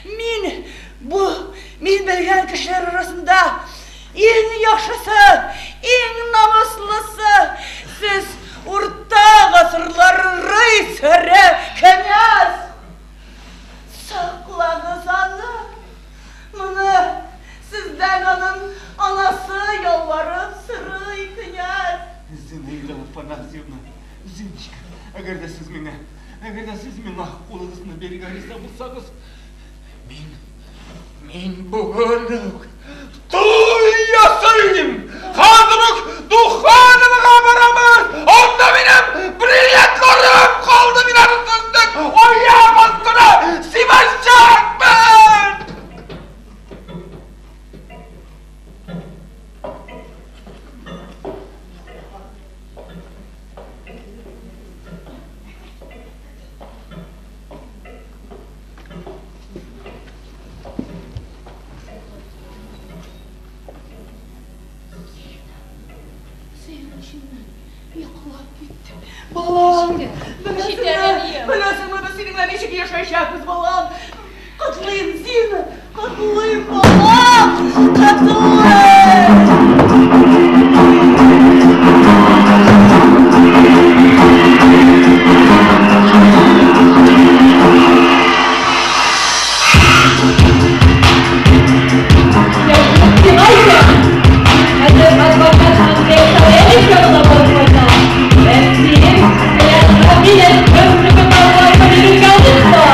Мин бу мин белгән кешеләр арасында иң яхшысы, иң намуслысы. Сез урта гасырлар рыцаре, князь! Саклагыз аны. Моны сездән аның анасы ялварып сорый, князь. Зинаида Афанасьевна, Зиночка, әгәр дә сез миңа, әгәр дә сез миңа кулыгызны бирергә риза булсагыз, мин, мин бүген үк туй ясыйм! Хәзер үк Духановага барабыз! Анда минем бриллиантларым калды, мин аны сезнең аяк астына сибәчәкмен! Сөенеченнән йоклап китте. Балам, беләсеңме, беләсеңме, без синең белән ничек яшәячәкбез, балам? Котлыйм, Зина, котлыйм, балам, котлыйм! Хәзер адвокат Андрей Савельев янына барып кайтам. Ә син, князьгә минем көмеш бирергә онытма.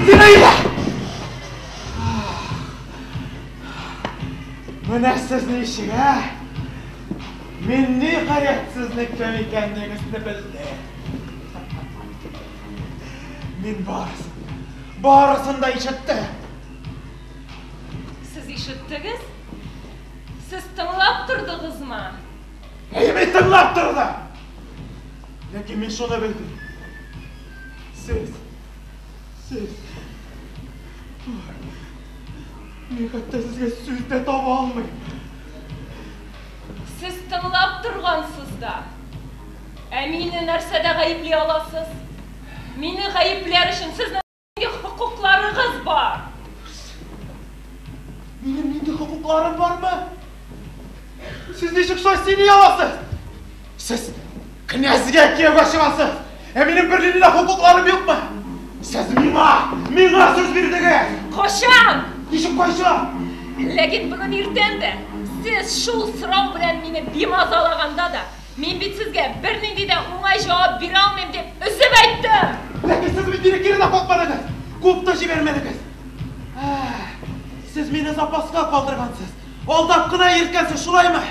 Зинаида! Менә сез ничек, ә? Мин ниһаять сезнең кем икәнлегегезне белдем. Мин барысын, барысын да ишеттем. Сез ишеттегез? Сез тыңлап тордыгызмы? Әйе, мин тыңлап тордым. Ләкин мин шуны белдем. Сез, сез, мин хәтта сезгә сүз дә таба алмыйм. Сез тыңлап торгансыз да. Ә мине нәрсәдә гаепли аласыз? Мине гаепләр өчен сезнең нинди хокукларыгыз бар? Минем нинди хокукларым бармы? Сез ничек шулай сөйли аласыз? Сез князьгә кияүгә чыгасыз. Ә минем бернинди дә хокукларым юкмы? Сез миңа, миңа сүз бирдегез. Кайчан? Ничек кайчан? Ләкин бүген иртән дә сез шул сорау белән мине бимазалаганда да, мин бит сезгә бернинди дә уңай җавап бирә алмыйм дип өзеп әйттем. Ләкин сез бит мине кире дә какмадыгыз. Куып та җибәрмәдегез. Сез мине запаска калдыргансыз. Алдап кына йөрткәнсез, шулаймы?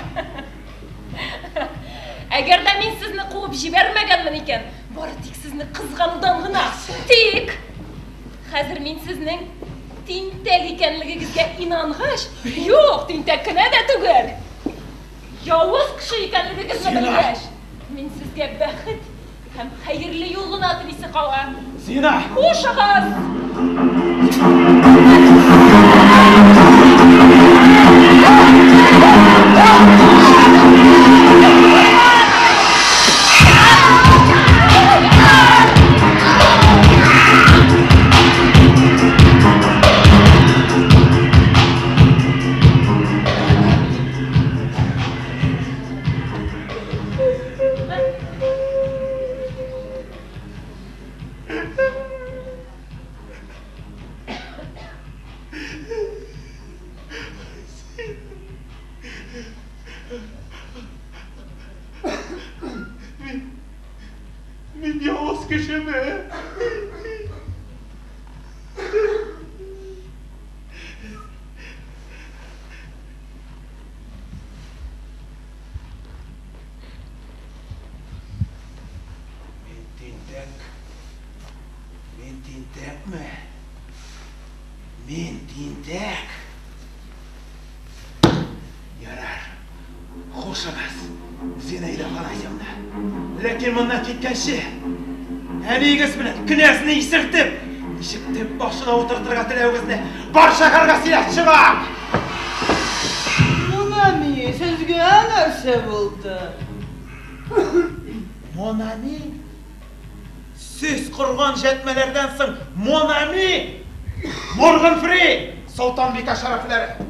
Әгәр дә мин сезне куып җибәрмәгәнмен икән, бары тик сезне кызганудан гына. Тик хәзер мин сезнең тинтәк икәнлегегезгә инангач, юк, тинтәк кенә дә түгел, явыз кеше икәнлегегезне белгәч, мин сезгә бәхет һәм хәерле юл гына телисе кала. Зина! Хушыгыз! Мин явыз кешеме? Мин тинтәк. Мин тинтәкме? Мин тинтәк. Ярар. Хушыгыз, Зинаида Афанасьевна. Ләкин моннан киткәнче, әниегез белән князьне исертеп, ничек төп башына утыртырга теләвегезне бар шәһәргә сөйләп чыгам! Монами, сезгә нәрсә булды? Монами? Сез корган җәтмәләрдән соң Монами! Морган Фри! Солтанбикә шәрәфләре!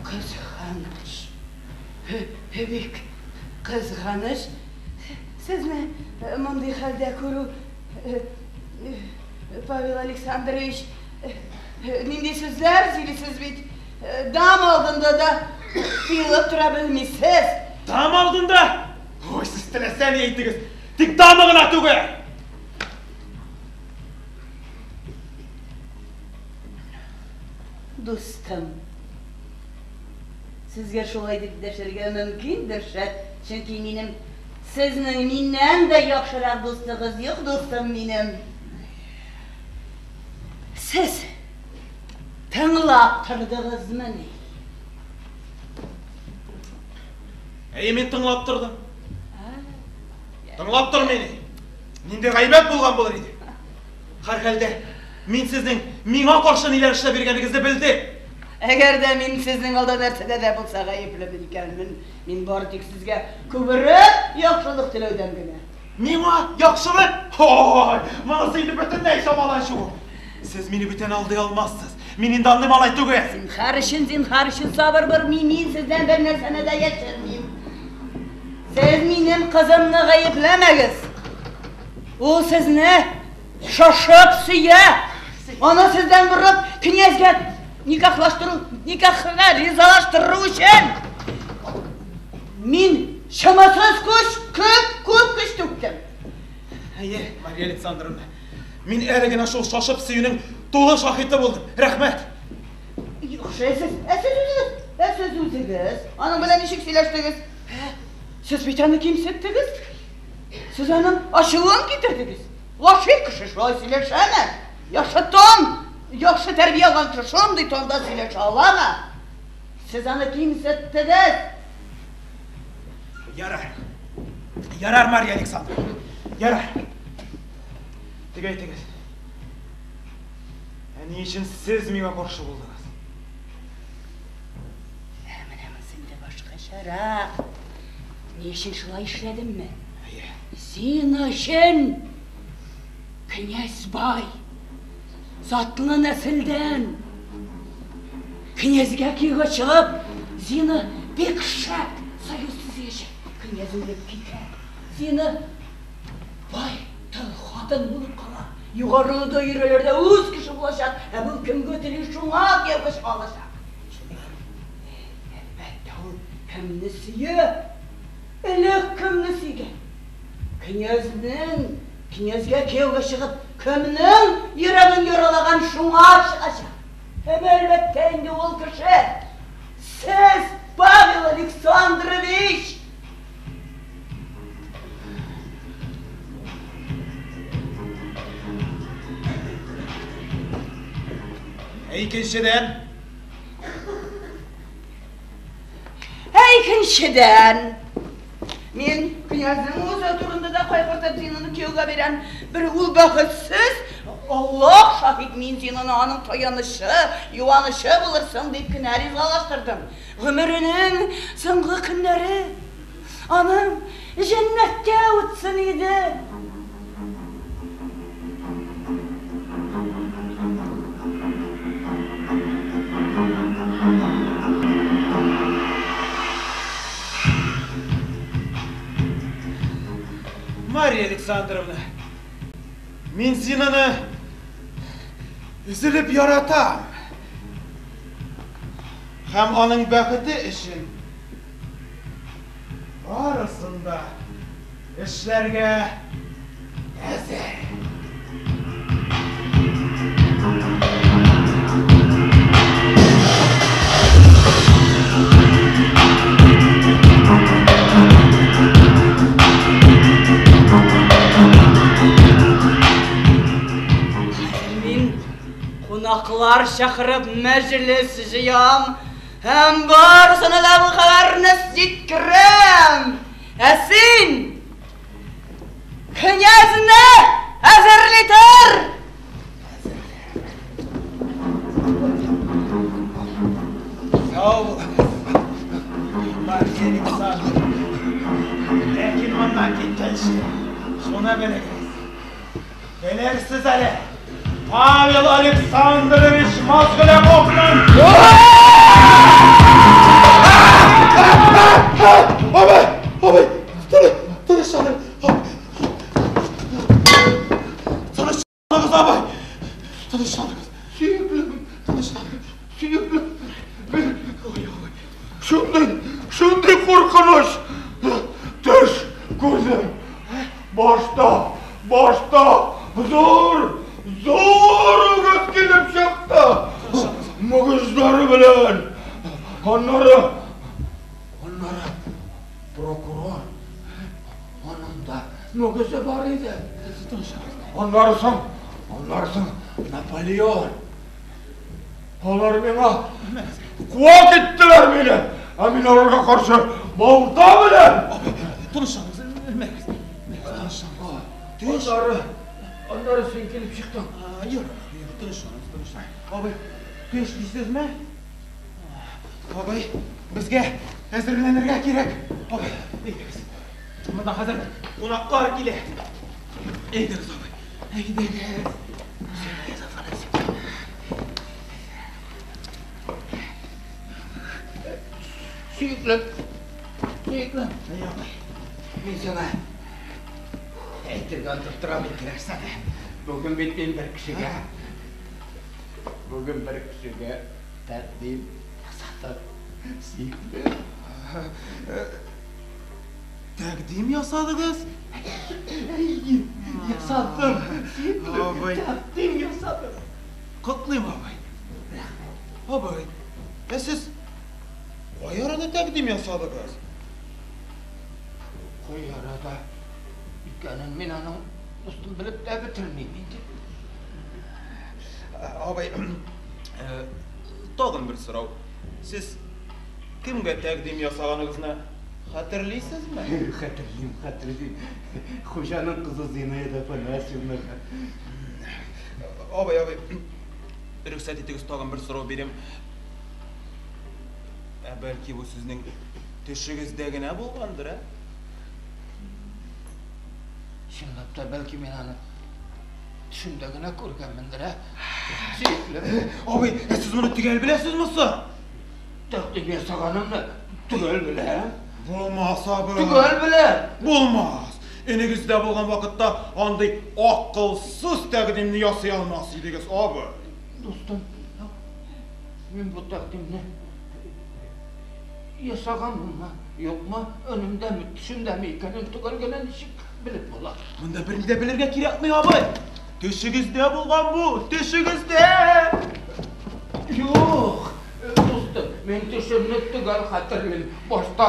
Кызганыч. Бик кызганыч. Сезне мондый хәлдә күрү, Павел Александрович, нинди сүзләр сөйлисез бит. Дам алдында да тыелып тора белмисез. Дам алдында? Ой, сез теләсә ни әйтегез, тик дамы гына түгел! Дустым, сезгә шулай дип дәшәргә мөмкиндер, шәт, чөнки минем сезнең миннән дә яхшырак дустыгыз юк, дустым минем. Сез тыңлап тордыгызмыни? Әйе, мин тыңлап тордым. Тыңлап тор мине. Нинди гайбәт булган булыр иде. Һәрхәлдә, мин сезнең миңа каршы ниләр эшләп йөргәнегезне белдем. Әгәр дә мин сезнең алда нәрсәдә дә булса гаеплемен икәнмен, мин бары тик сезгә күбрәк яхшылык теләүдән генә. Миңа яхшылык? Ой, монысы инде бөтенләй чамадан чыгу. Сез мине бүтән алдый алмассыз. Мин инде андый малай түгел. Зинһар өчен, зинһар өчен сабыр бир, мин сездән бер нәрсәне дә яшермим. Сез минем кызымны гаепләмәгез. Ул сезне шашып сөя. Аны сездән борып, князьгә никахлаштыру, никахына ризалаштыру өчен мин чамасыз көч, күп, күп көч түктем. Әйе, Мария Александровна, мин әле генә шул шашып сөюнең тулы шаһиты булдым. Рәхмәт. Яхшы, сез, ә сез үзегез, ә сез үзегез, аның белән ничек сөйләштегез? Сез бит аны кимсеттегез. Сез аның ачуын китердегез. Гашыйк кеше шулай сөйләшәме? Яхшы тон, яхшы тәрбия алган кеше шундый тонда сөйләшә аламы? Сез аны кимсеттегез. Ярар. Ярар, Мария Александровна. Ярар. Тик әйтегез. Ә ни өчен сез миңа каршы булдыгыз? Ә менә монысы инде башкачарак. Ни өчен шулай эшләдемме? Әйе. Зина өчен князь бай, затлы нәселдән. Князьгә кияүгә чыгып, Зина бик шәп союз төзиячәк. Князь үлеп китә. Зина бай тол хатын булып кала. Югары даирәләрдә үз кеше булачак, ә бу кемгә тели шуңа кияүгә чыга алачак. Әлбәттә, ул кемне сөя? Элек кемне сөйгән? Князьнең, князьгә кияүгә чыгып, кемнең йөрәген яралаган шуңа чыгачак. Һәм әлбәттә инде ул кеше сез, Павел Александрович! Ә икенчедән? Ә икенчедән, мин князьнең үзе турында да кайгыртып Зинаны кияүгә бирәм. Бер ул бәхетсез, Аллаһ шаһит, мин Зинаны аның таянычы, юанычы булырсың дип кенә ризалаштырдым. Гомеренең соңгы көннәре аның җәннәттә үтсен иде. Мария Александровна, мин Зинаны өзелеп яратам. Һәм аның бәхете өчен барысын да эшләргә әзер. Мин кунаклар чакырып мәҗлес җыям һәм барысына да бу хәбәрне җиткерәм. Ә син князьне әзерли тор! Сау булыгыз, Мария Александровна. Ләкин моннан киткәнче, шуны белегез. Белерсез әле, Павел Александрович Мозгляковның Абый, абый, тынычланыгыз. Тынычланыгыз, абый. Тынычланыгыз. Сөеклем, тынычланыгыз. Сөеклем. Мин шундый, шундый куркыныч төш күрдем. Башта, башта зур, зур үгез килеп чыкты. Мөгезләре белән. Аннары, аннары прокурор. Аның да мөгезе бар иде. Аннары соң, аннары соң Наполеон. Алар миңа куа киттеләр мине. Ә мин аларга каршы балта белән. Тынычланыгыз, үлмәгез. Тынычланыгыз. Аннары, аннары син килеп чыктың. Ярар, ярар, тынычланыгыз, тынычланыгыз. Абый, төш дисезме? Абый, безгә әзерләнергә кирәк. Абый, әйдәгез. Монда хәзер кунаклар килә. Әйдәгез, абый. Әйдәгез. Сөеклем, сөеклем. Мин сиңа әйтергә онытып торам икән нәрсәне. Бүген бит мин бер кешегә, бүген бер кешегә тәкъдим ясадым. Сөеклем. Тәкъдим ясадыгыз? Ясадым. Сөеклем. Абый. Тәкъдим ясадым. Котлыйм, абый. Абый, ә сез кай арада тәкъдим ясадыгыз? Кай арада икәнен мин аның дустым белеп тә бетермим инде. Абый, тагын бер сорау. Сез кемгә тәкъдим ясаганыгызны хәтерлисезме? Хәтерлим, хәтерлим. Хуҗаның кызы Зинаида Афанасьевнага. Абый, абый, рөхсәт итегез тагын бер сорау бирим. Ә бәлки бу сезнең төшегездә генә булгандыр, ә? Чынлап та, бәлки мин аны төшемдә генә күргәнмендер, ә? Сөеклем. Абый, ә сез моны төгәл беләсезме соң? Тәкъдим ясаганымны төгәл беләм. Булмас, абый. Төгәл беләм. Булмас. Өнегездә булган вакытта андый акылсыз тәкъдимне ясый алмас идегез, абый. Дустым, мин бу тәкъдимне ясаганмынмы, юкмы, өнемдәме, төшемдәме икәнен төгәл генә ничек белеп була? Монда берни дә белергә кирәкми, абый. Төшегездә булган бу, төшегездә. Юк, дустым, мин төшемне төгәл хәтерлим. Башта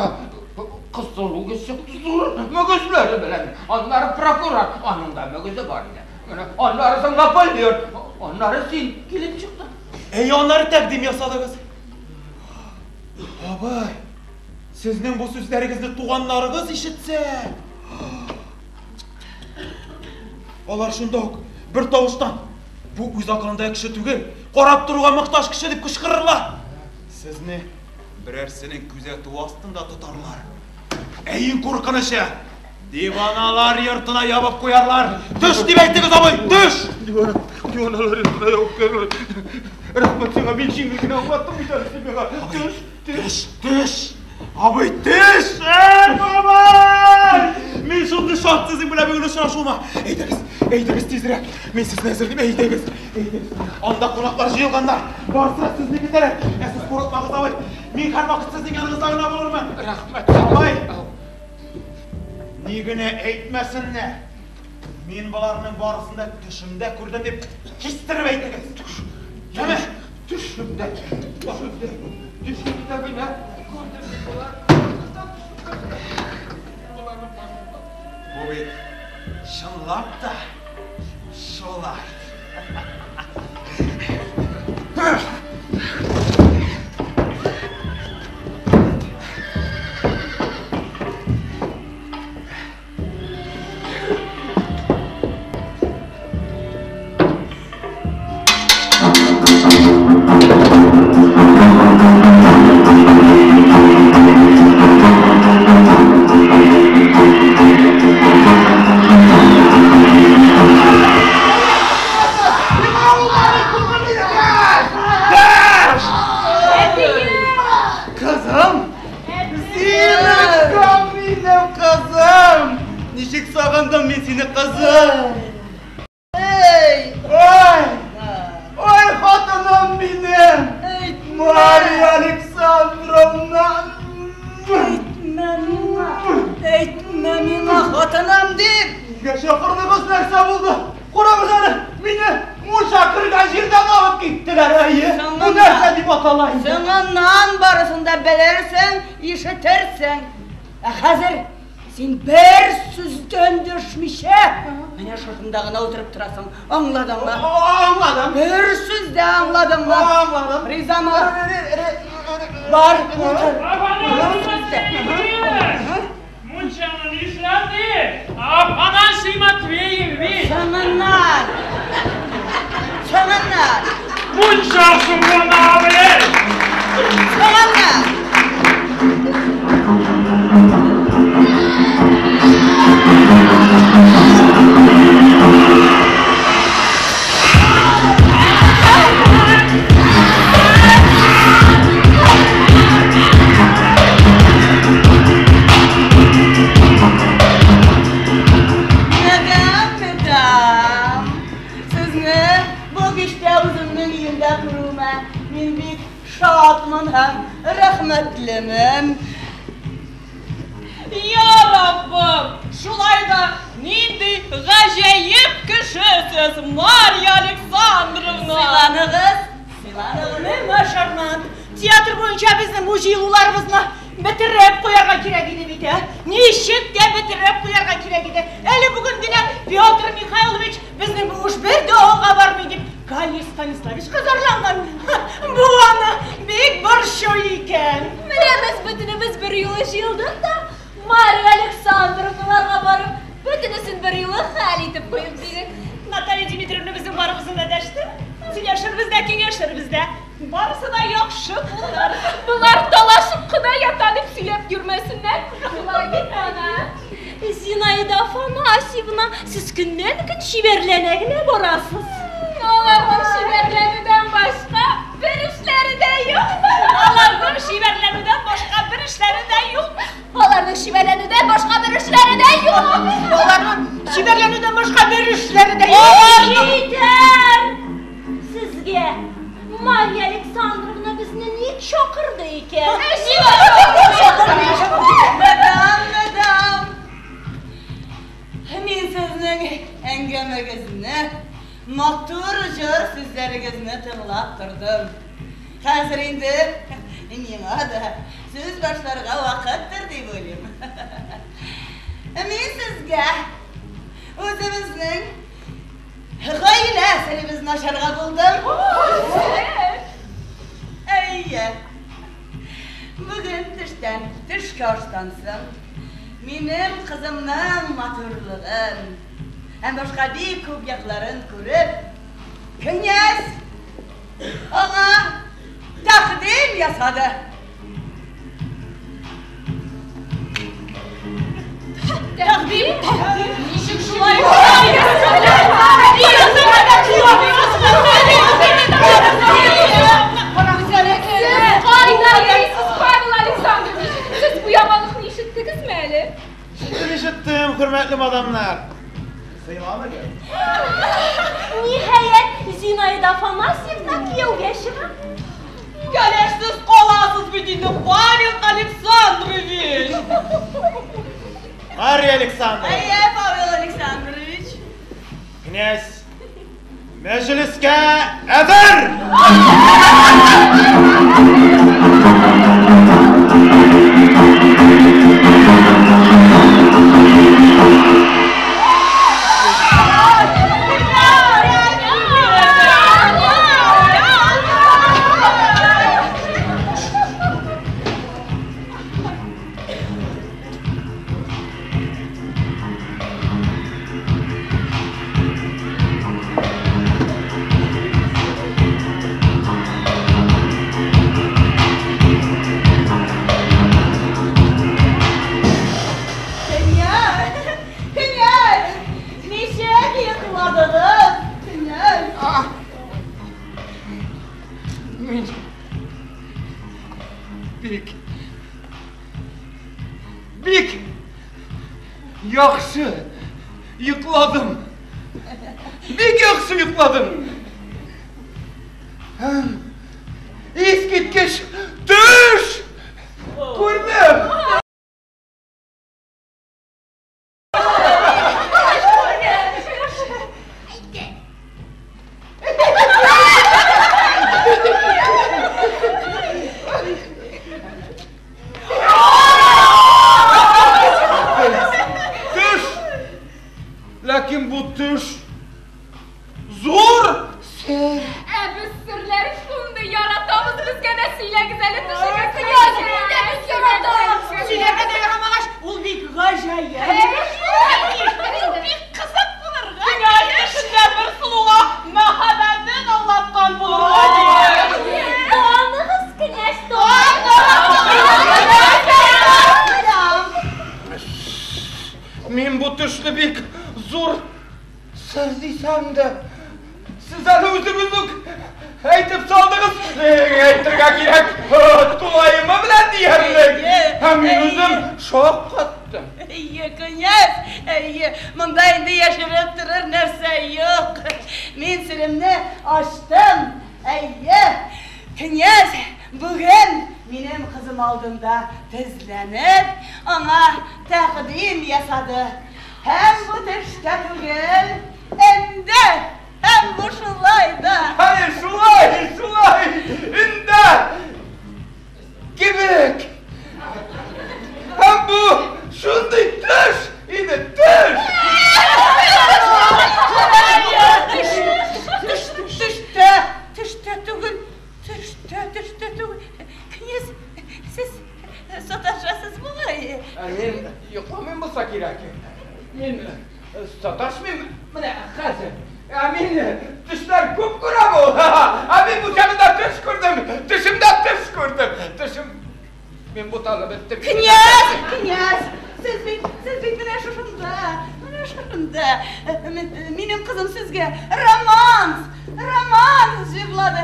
кызыл үгез чыкты зур мөгезләре белән. Аннары прокурор, аның да мөгезе бар иде. Менә аннары соң Наполеон, аннары син килеп чыктың. Әйе, аннары тәкъдим ясадыгыз. Абый, сезнең бу сүзләрегезне туганнарыгыз ишетсә, алар шунда ук бер тавыштан, бу үз акылындагы кеше түгел, карап торуга мохтаҗ кеше дип кычкырырлар. Сезне берәрсенең күзәтүе астында тотарлар. Ә иң куркынычы, диваналар йортына ябып куярлар. Төш дип әйттегез, абый, төш! Дивана, диваналар йортына ябып куярлар. Рәхмәт сиңа, мин җиңел генә аңлаттым бит әле син миңа. Төш, төш, төш. Абый, төш! Әй, бабай! Мин шундый шат сезнең белән бүген очрашуыма. Әйдәгез, әйдәгез тизрәк. Мин сезне әзерлим, әйдәгез, әйдәгез. Анда кунаклар җыелганнар. Барысы да сезне көтәләр. Ә сез курыкмагыз, абый. Мин һәрвакыт сезнең яныгызда гына булырмын. Рәхмәт, абый. Ни генә әйтмәсеннәр. Мин боларның барысын да төшемдә күрдем дип кистереп әйтегез. Яме? Төшемдә, төшемдә, төшемдә генә күрдем мин боларны. Бу бит чынлап та шулай. Кызым! Зиночка, минем кызым! Ничек сагындым мин сине, кызым! Эй! Ой! Ой, хатыным минем! Мария Александровна! Әйтмә миңа, әйтмә миңа, хатыным дип! Нигә чакырдыгыз, нәрсә булды? Карагыз әле, мине мунча кергән җирдән алып киттеләр, әйе. Бу нәрсә дип атала инде? Соңыннан барысын да белерсең, ишетерсең. Ә хәзер син бер сүз дә эндәшмичә, менә шушында гына утырып торасың. Аңладыңмы? Аңладым. Бер сүз дә аңладыңмы? Аңладым. Ризамы? Бар, утыр. Бер сүз дә. Мунчаны нишләде? Афанасий Матвеевич! Соңыннан. Соңыннан. Мунча суына белән! Соңыннан. Мадам, мадам, сезне бу кичтә үземнең өемдә күрүемә мин бик шатмын һәм рәхмәтлемен. Я Раббым, шулай да нинди гаҗәеп кеше сез, Марья Александровна! Сыйланыгыз, сыйланыгыз. Менә шарман. Театр буенча безнең бу җыелуларыбызны бетереп куярга кирәк иде бит, ә? Ничек тә бетереп куярга кирәк иде. Әле бүген генә Петр Михайлович безнең бу эш бер дә алга бармый дип Галий Станиславичка зарланган. Бу аны бик борчый икән. Менә без бөтенебез бер юлы җыелдык та, Марья Александровналарга барып, бөтенесен бер юлы хәл итеп куеп дидек. Наталья Дмитриевна безнең барыбызны да дәште. Сөйләшербез дә, киңәшербез дә. Барысы да яхшы булыр. Болар талашып кына ята дип сөйләп йөрмәсеннәр. Шулай бит, ана. Зинаида Афанасьевна, сез көннән-көн чибәрләнә генә барасыз. Аларның чибәрләнүдән башка бер эшләре дә юк. Аларның чибәрләнүдән башка бер эшләре дә юк. Аларның чибәрләнүдән башка бер эшләре дә юк. Аларның чибәрләнүдән башка бер эшләре дә юк. Җитәр! Сезгә Марья Александровна безне ник чакырды икән? Мадам, мадам, мин сезнең әңгәмәгезне, матур җыр сүзләрегезне тыңлап тордым. Хәзер инде миңа да сүз башларга вакыттыр дип уйлыйм. Мин сезгә үзебезнең гаилә серебезне ачарга булдым. белән төшке аштан соң минем кызымның матурлыгын һәм башка бик күп якларын күреп, князь аңа тәкъдим ясады. Тәкъдим? Ничек шулай? Сез кайда йөрисез, Павел Александрович? Сез бу яманлыкны ишеттегезме әле? Ишеттем, ишеттем, хөрмәтле мадамнар. Сыйланыгыз. Ниһаять, Зинаида Афанасьевна кияүгә чыга. Кәләшсез каласыз бит инде, Павел Александрович! Марья Александровна. Әйе, Павел Александрович. Князь мәҗлескә әзер! Князь, князь, ничек йокладыгыз, князь? Мин бик бик яхшы йокладым. Бик яхшы йокладым. Һәм искиткеч төш күрдем. Төш! Ләкин бу төш зур сер. Ә без серләр шундый яратабыз, безгә дә сөйләгез әле төшегезне. Сөйләргә дә ярамагач, ул бик гаҗәеп. Бик кызык булырга. Князь төшендә бер сылуга мәхәббәтен аңлаткан булырга тиеш. Таныгыз, князь, таныгыз. Мин бу төшне бик зур сер дисәм дә, сез әле үзегез үк әйтеп салдыгыз. Әйтергә кирәк, тулаемы белән диярлек. Һәм мин үзем шаккаттым. Әйе, князь, әйе, монда инде яшереп торыр нәрсә юк. Мин серемне ачтым. Әйе, князь бүген минем кызым алдында тезләнеп, аңа тәкъдим ясады. Һәм бу төштә түгел, инде, һәм бу шулай да. Әйе, шулай, шулай, инде кебек. Һәм бу шундый төш иде, төш. Төштә, төштә түгел, төштә, төштә түгел. Князь, сез саташасыз бугай. Ә мин йокламыйм булса кирәк. Мин саташмыйм менә хәзер. Ә мин төшләр күп күрәм ул. Ә мин бу чагында төш күрдем. Төшемдә төш күрдем. Төшем мин буталып беттем. Князь, князь, сез бит менә шушында, менә шушында. Минем кызым сезгә романс, романс җырлады.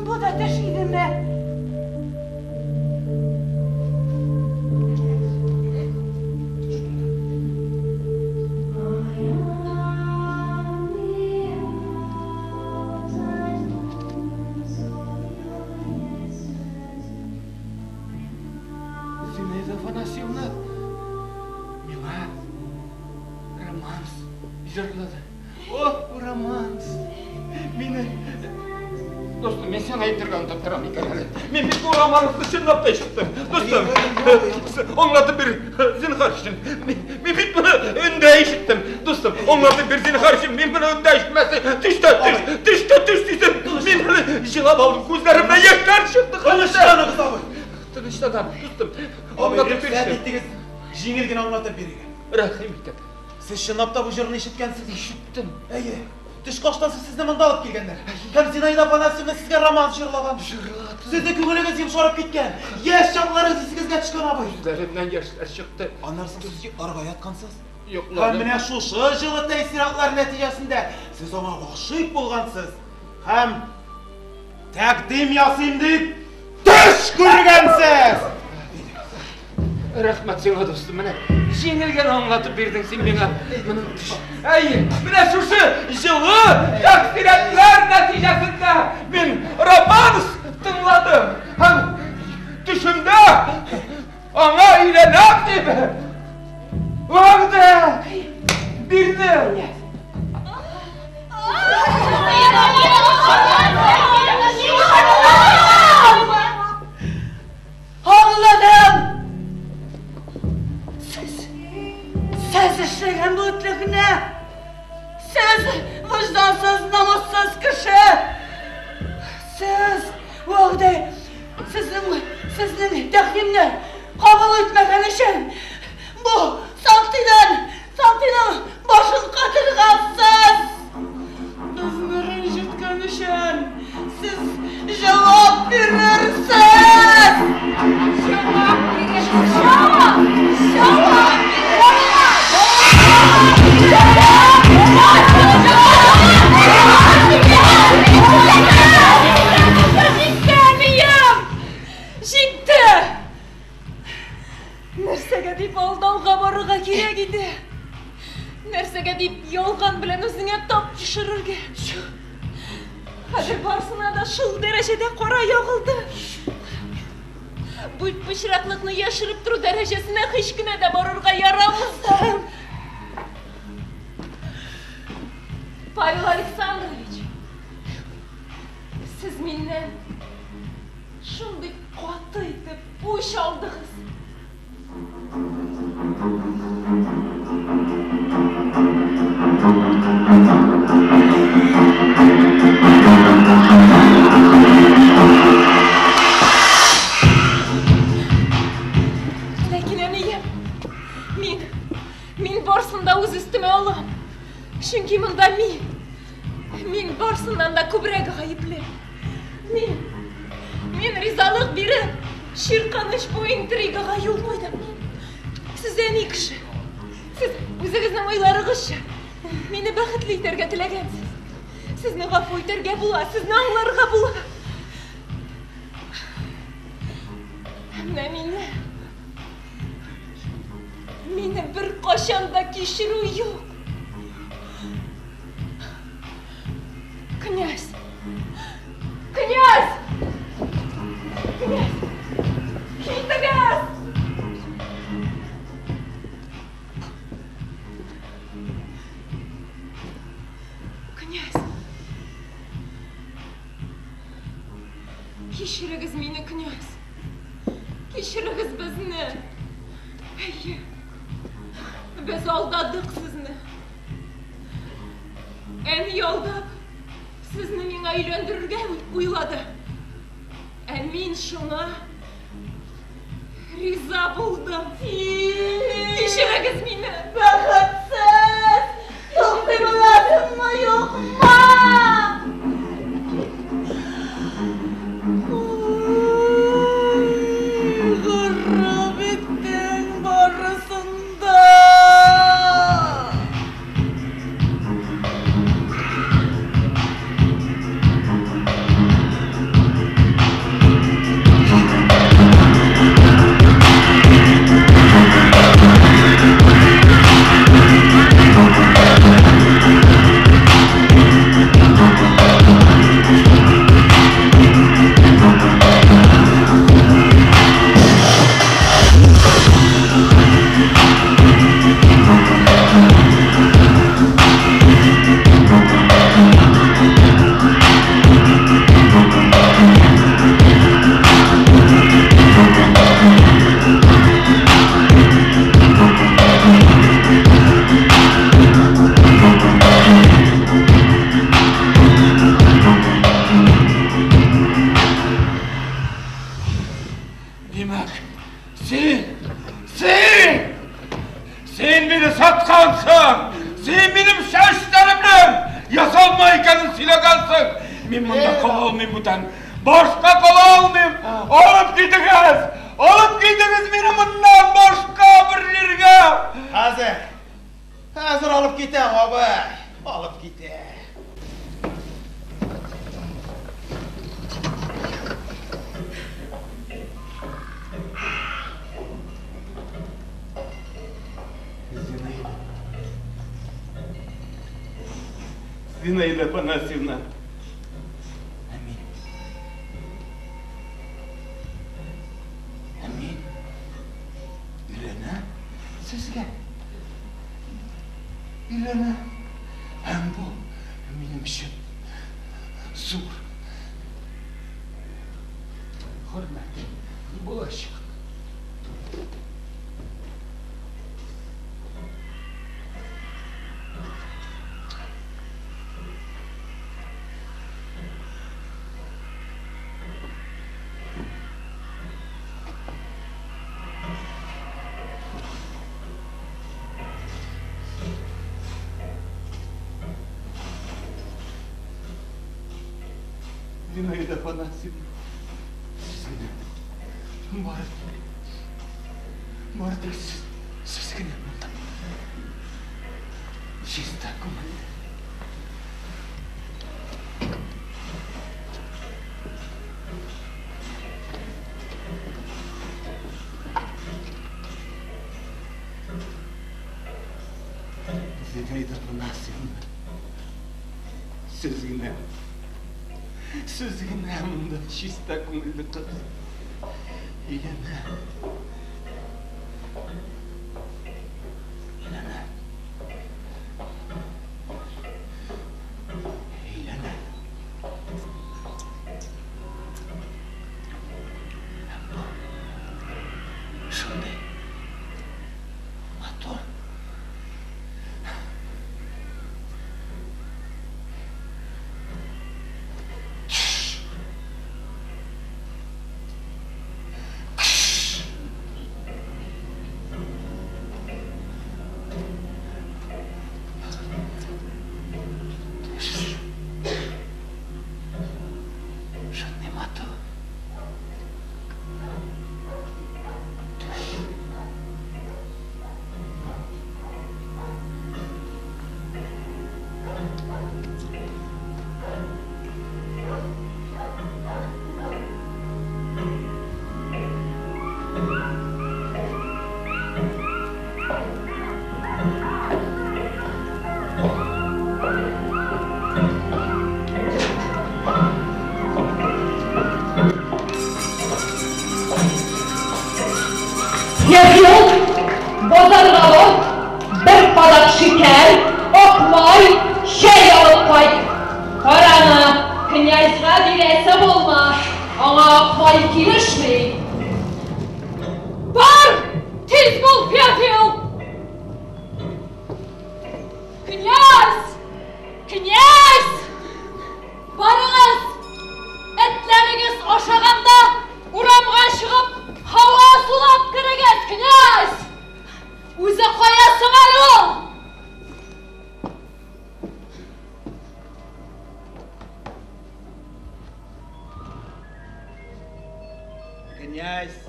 Бу да төш идеме? Зинаида Афанасьевна миңа романс җырлады. О, романс! Мине... Достым, мин сиңа әйтергә онытып торам икән әле. Мин бит бу романсны чынлап та ишеттем. Достым, аңлатып бир, зинһар өчен. Мин бит моны өндә ишеттем. Достым, аңлатып бир, зинһар өчен. Мин моны өндә ишетмәсен. Төштә төш, төштә төш дисем. Мин моны җылап алдым. Күзләремнән яшьләр чыкты. Тынычланыгыз, абый. Тынычланам, дустым. Аңлатып бирче. Итегез, җиңел генә аңлатып бирегез. Рәхим итеп. Сез чынлап та бу җырны ишеткәнсез? Ишеттем. Әйе. Төшке аштан соң сезне монда алып килгәннәр. Һәм Зинаида Афанасьевна сезгә романс җырлаган. Җырлады. Сезнең күңелегез йомшарып киткән. Яшь чакларыгыз исегезгә төшкән, абый. Күзләремнән яшьләр чыкты. Аннан соң сез йокларга яткансыз. Йокладым. Һәм менә шушы җылы тәэсиратлар нәтиҗәсендә сез аңа гашыйк булгансыз. Һәм тәкъдим ясыйм дип төш күргәнсез. Рәхмәт сиңа, дустым, менә җиңел генә аңлатып бирдең син миңа. Әйе, менә шушы җылы тәэсиратлар нәтиҗәсендә мин романс тыңладым һәм төшемдә аңа өйләнәм дип вәгъдә бирдем. Аңладым! Сез эшләгән бу этлекне! Сез вөҗдансыз, намуссыз кеше! Сез вәгъдә, сезнең тәкъдимне кабул итмәгән өчен бу Сантыйның башын катыргансыз! Безне рәнҗеткән өчен сез җавап бирерсез! Җавап бирерсез! Җавап! Җавап бирерсез! Җитте, әнием! Җитте! Нәрсәгә дип алдауга барырга кирәк иде? Нәрсәгә дип ялган белән үзеңә тап төшерергә? Хәзер барысына да шул дәрәҗәдә кара ягылды. Бу пычраклыкны яшереп тору дәрәҗәсенә һич кенә дә барырга ярамас. Павел Александрович, сез миннән шундый каты итеп үч алдыгыз. Ләкин әнием, мин барысын да үз өстемә алам. Чөнки монда мин барысыннан да күбрәк гаепле. Мин ризалык биреп, чирканыч бу интригага юл куйдым. Сез әни кеше. Сез үзегезнең уйларыгызча мине бәхетле итәргә теләгәнсез. Сезне гафу итәргә була, сезне аңларга була. Менә мине беркайчан да кичерү юк. Князь! Князь! Князь! Китегез! Князь! Кичерегез мине, князь! Кичерегез безне! Әйе, без алдадык сезне. Әни алдап, сезне миңа өйләндерергә уйлады. Ә мин шуңа риза булдым. Кичерегез мине! Бәхетсез! Туктый буласыңмы, юкмы? Харап иттең барысын да! Thank you. Син! Син! Син мине саткансың! Син минем чәчләремнең ясалма икәнен сөйләгәнсең! Мин монда кала алмыйм бүтән. Башка кала алмыйм! Алып китегез! Алып китегез мине моннан башка бер җиргә! Хәзер! Хәзер алып китәм, абый! Алып китәм. Зинаида. Зинаида Афанасьевна. Ә мин. Ә мин өйләнәм сезгә. Өйләнәм. Һәм бу минем өчен зур хөрмәт булачак. Зинаида Афанасьевна, сез генә, бары, бары тик сез, сез генә монда. Чиста күңелле. Зинаида Афанасьевна, сез генә, сез генә монда чиста күңелле кыз. Өйләнә. Өйләнә. Өйләнә. Һәм бу шундый матур. Төш. Төш. Төш. Шундый матур. Төш. Фефил, базарга бар, бер кадак шикәр, ак май, чәй алып кайт. Караны, князьга бирәсе булма, аңа ак май килешми. Бар, тиз бул, Фефил! Князь! Князь! Барыгыз! Этләрегез ашаганда урамга чыгып, һава сулап керегез, князь! Үзе кая соң әле ул? Князь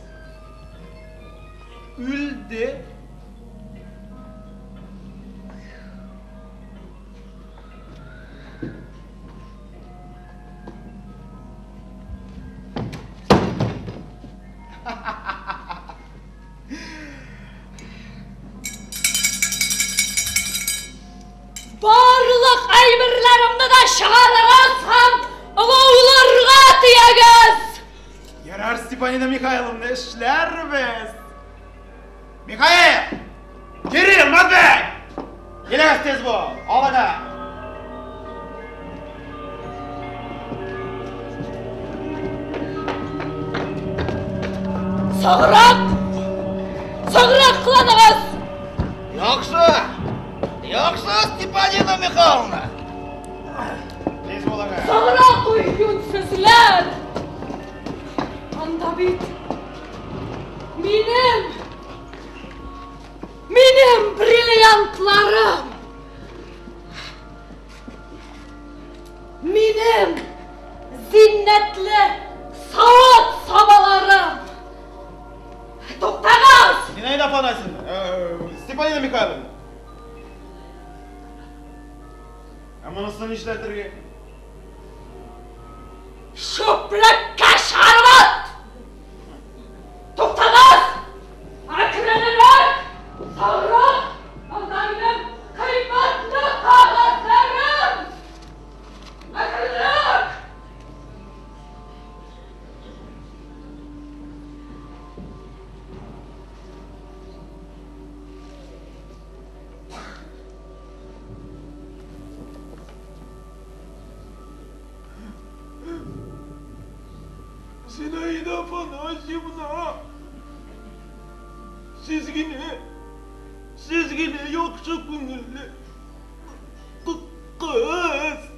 үлде. Барлык әйберләремне дә чыгарыгыз һәм олауларга төягез! Ярар, Степанина Михайловна, эшләрбез. Михаил! Кирилл, Матвей! Килегез тиз бул, алыгыз. Саграк! Саграк кыланыгыз! Яхшы! Яхшы, Степанина Михайловна! Тиз булыгыз. Саграк уй, юньсезләр! Анда бит Минем, минем бриллиантларым! Минем зиннәтле савыт-сабаларым! Туктагыз! Зинаида Афанасьевна, Степанида Михайловна. Ә монысын нишләтергә? Чүплеккә чыгарып ат! Туктагыз! Әкренрәк! Соңрак! Анда минем кыйммәтле кәгазьләрем! Әкренрәк! Зинаида Афанасьевна, сез генә, сез генә яхшы күңелле кыз.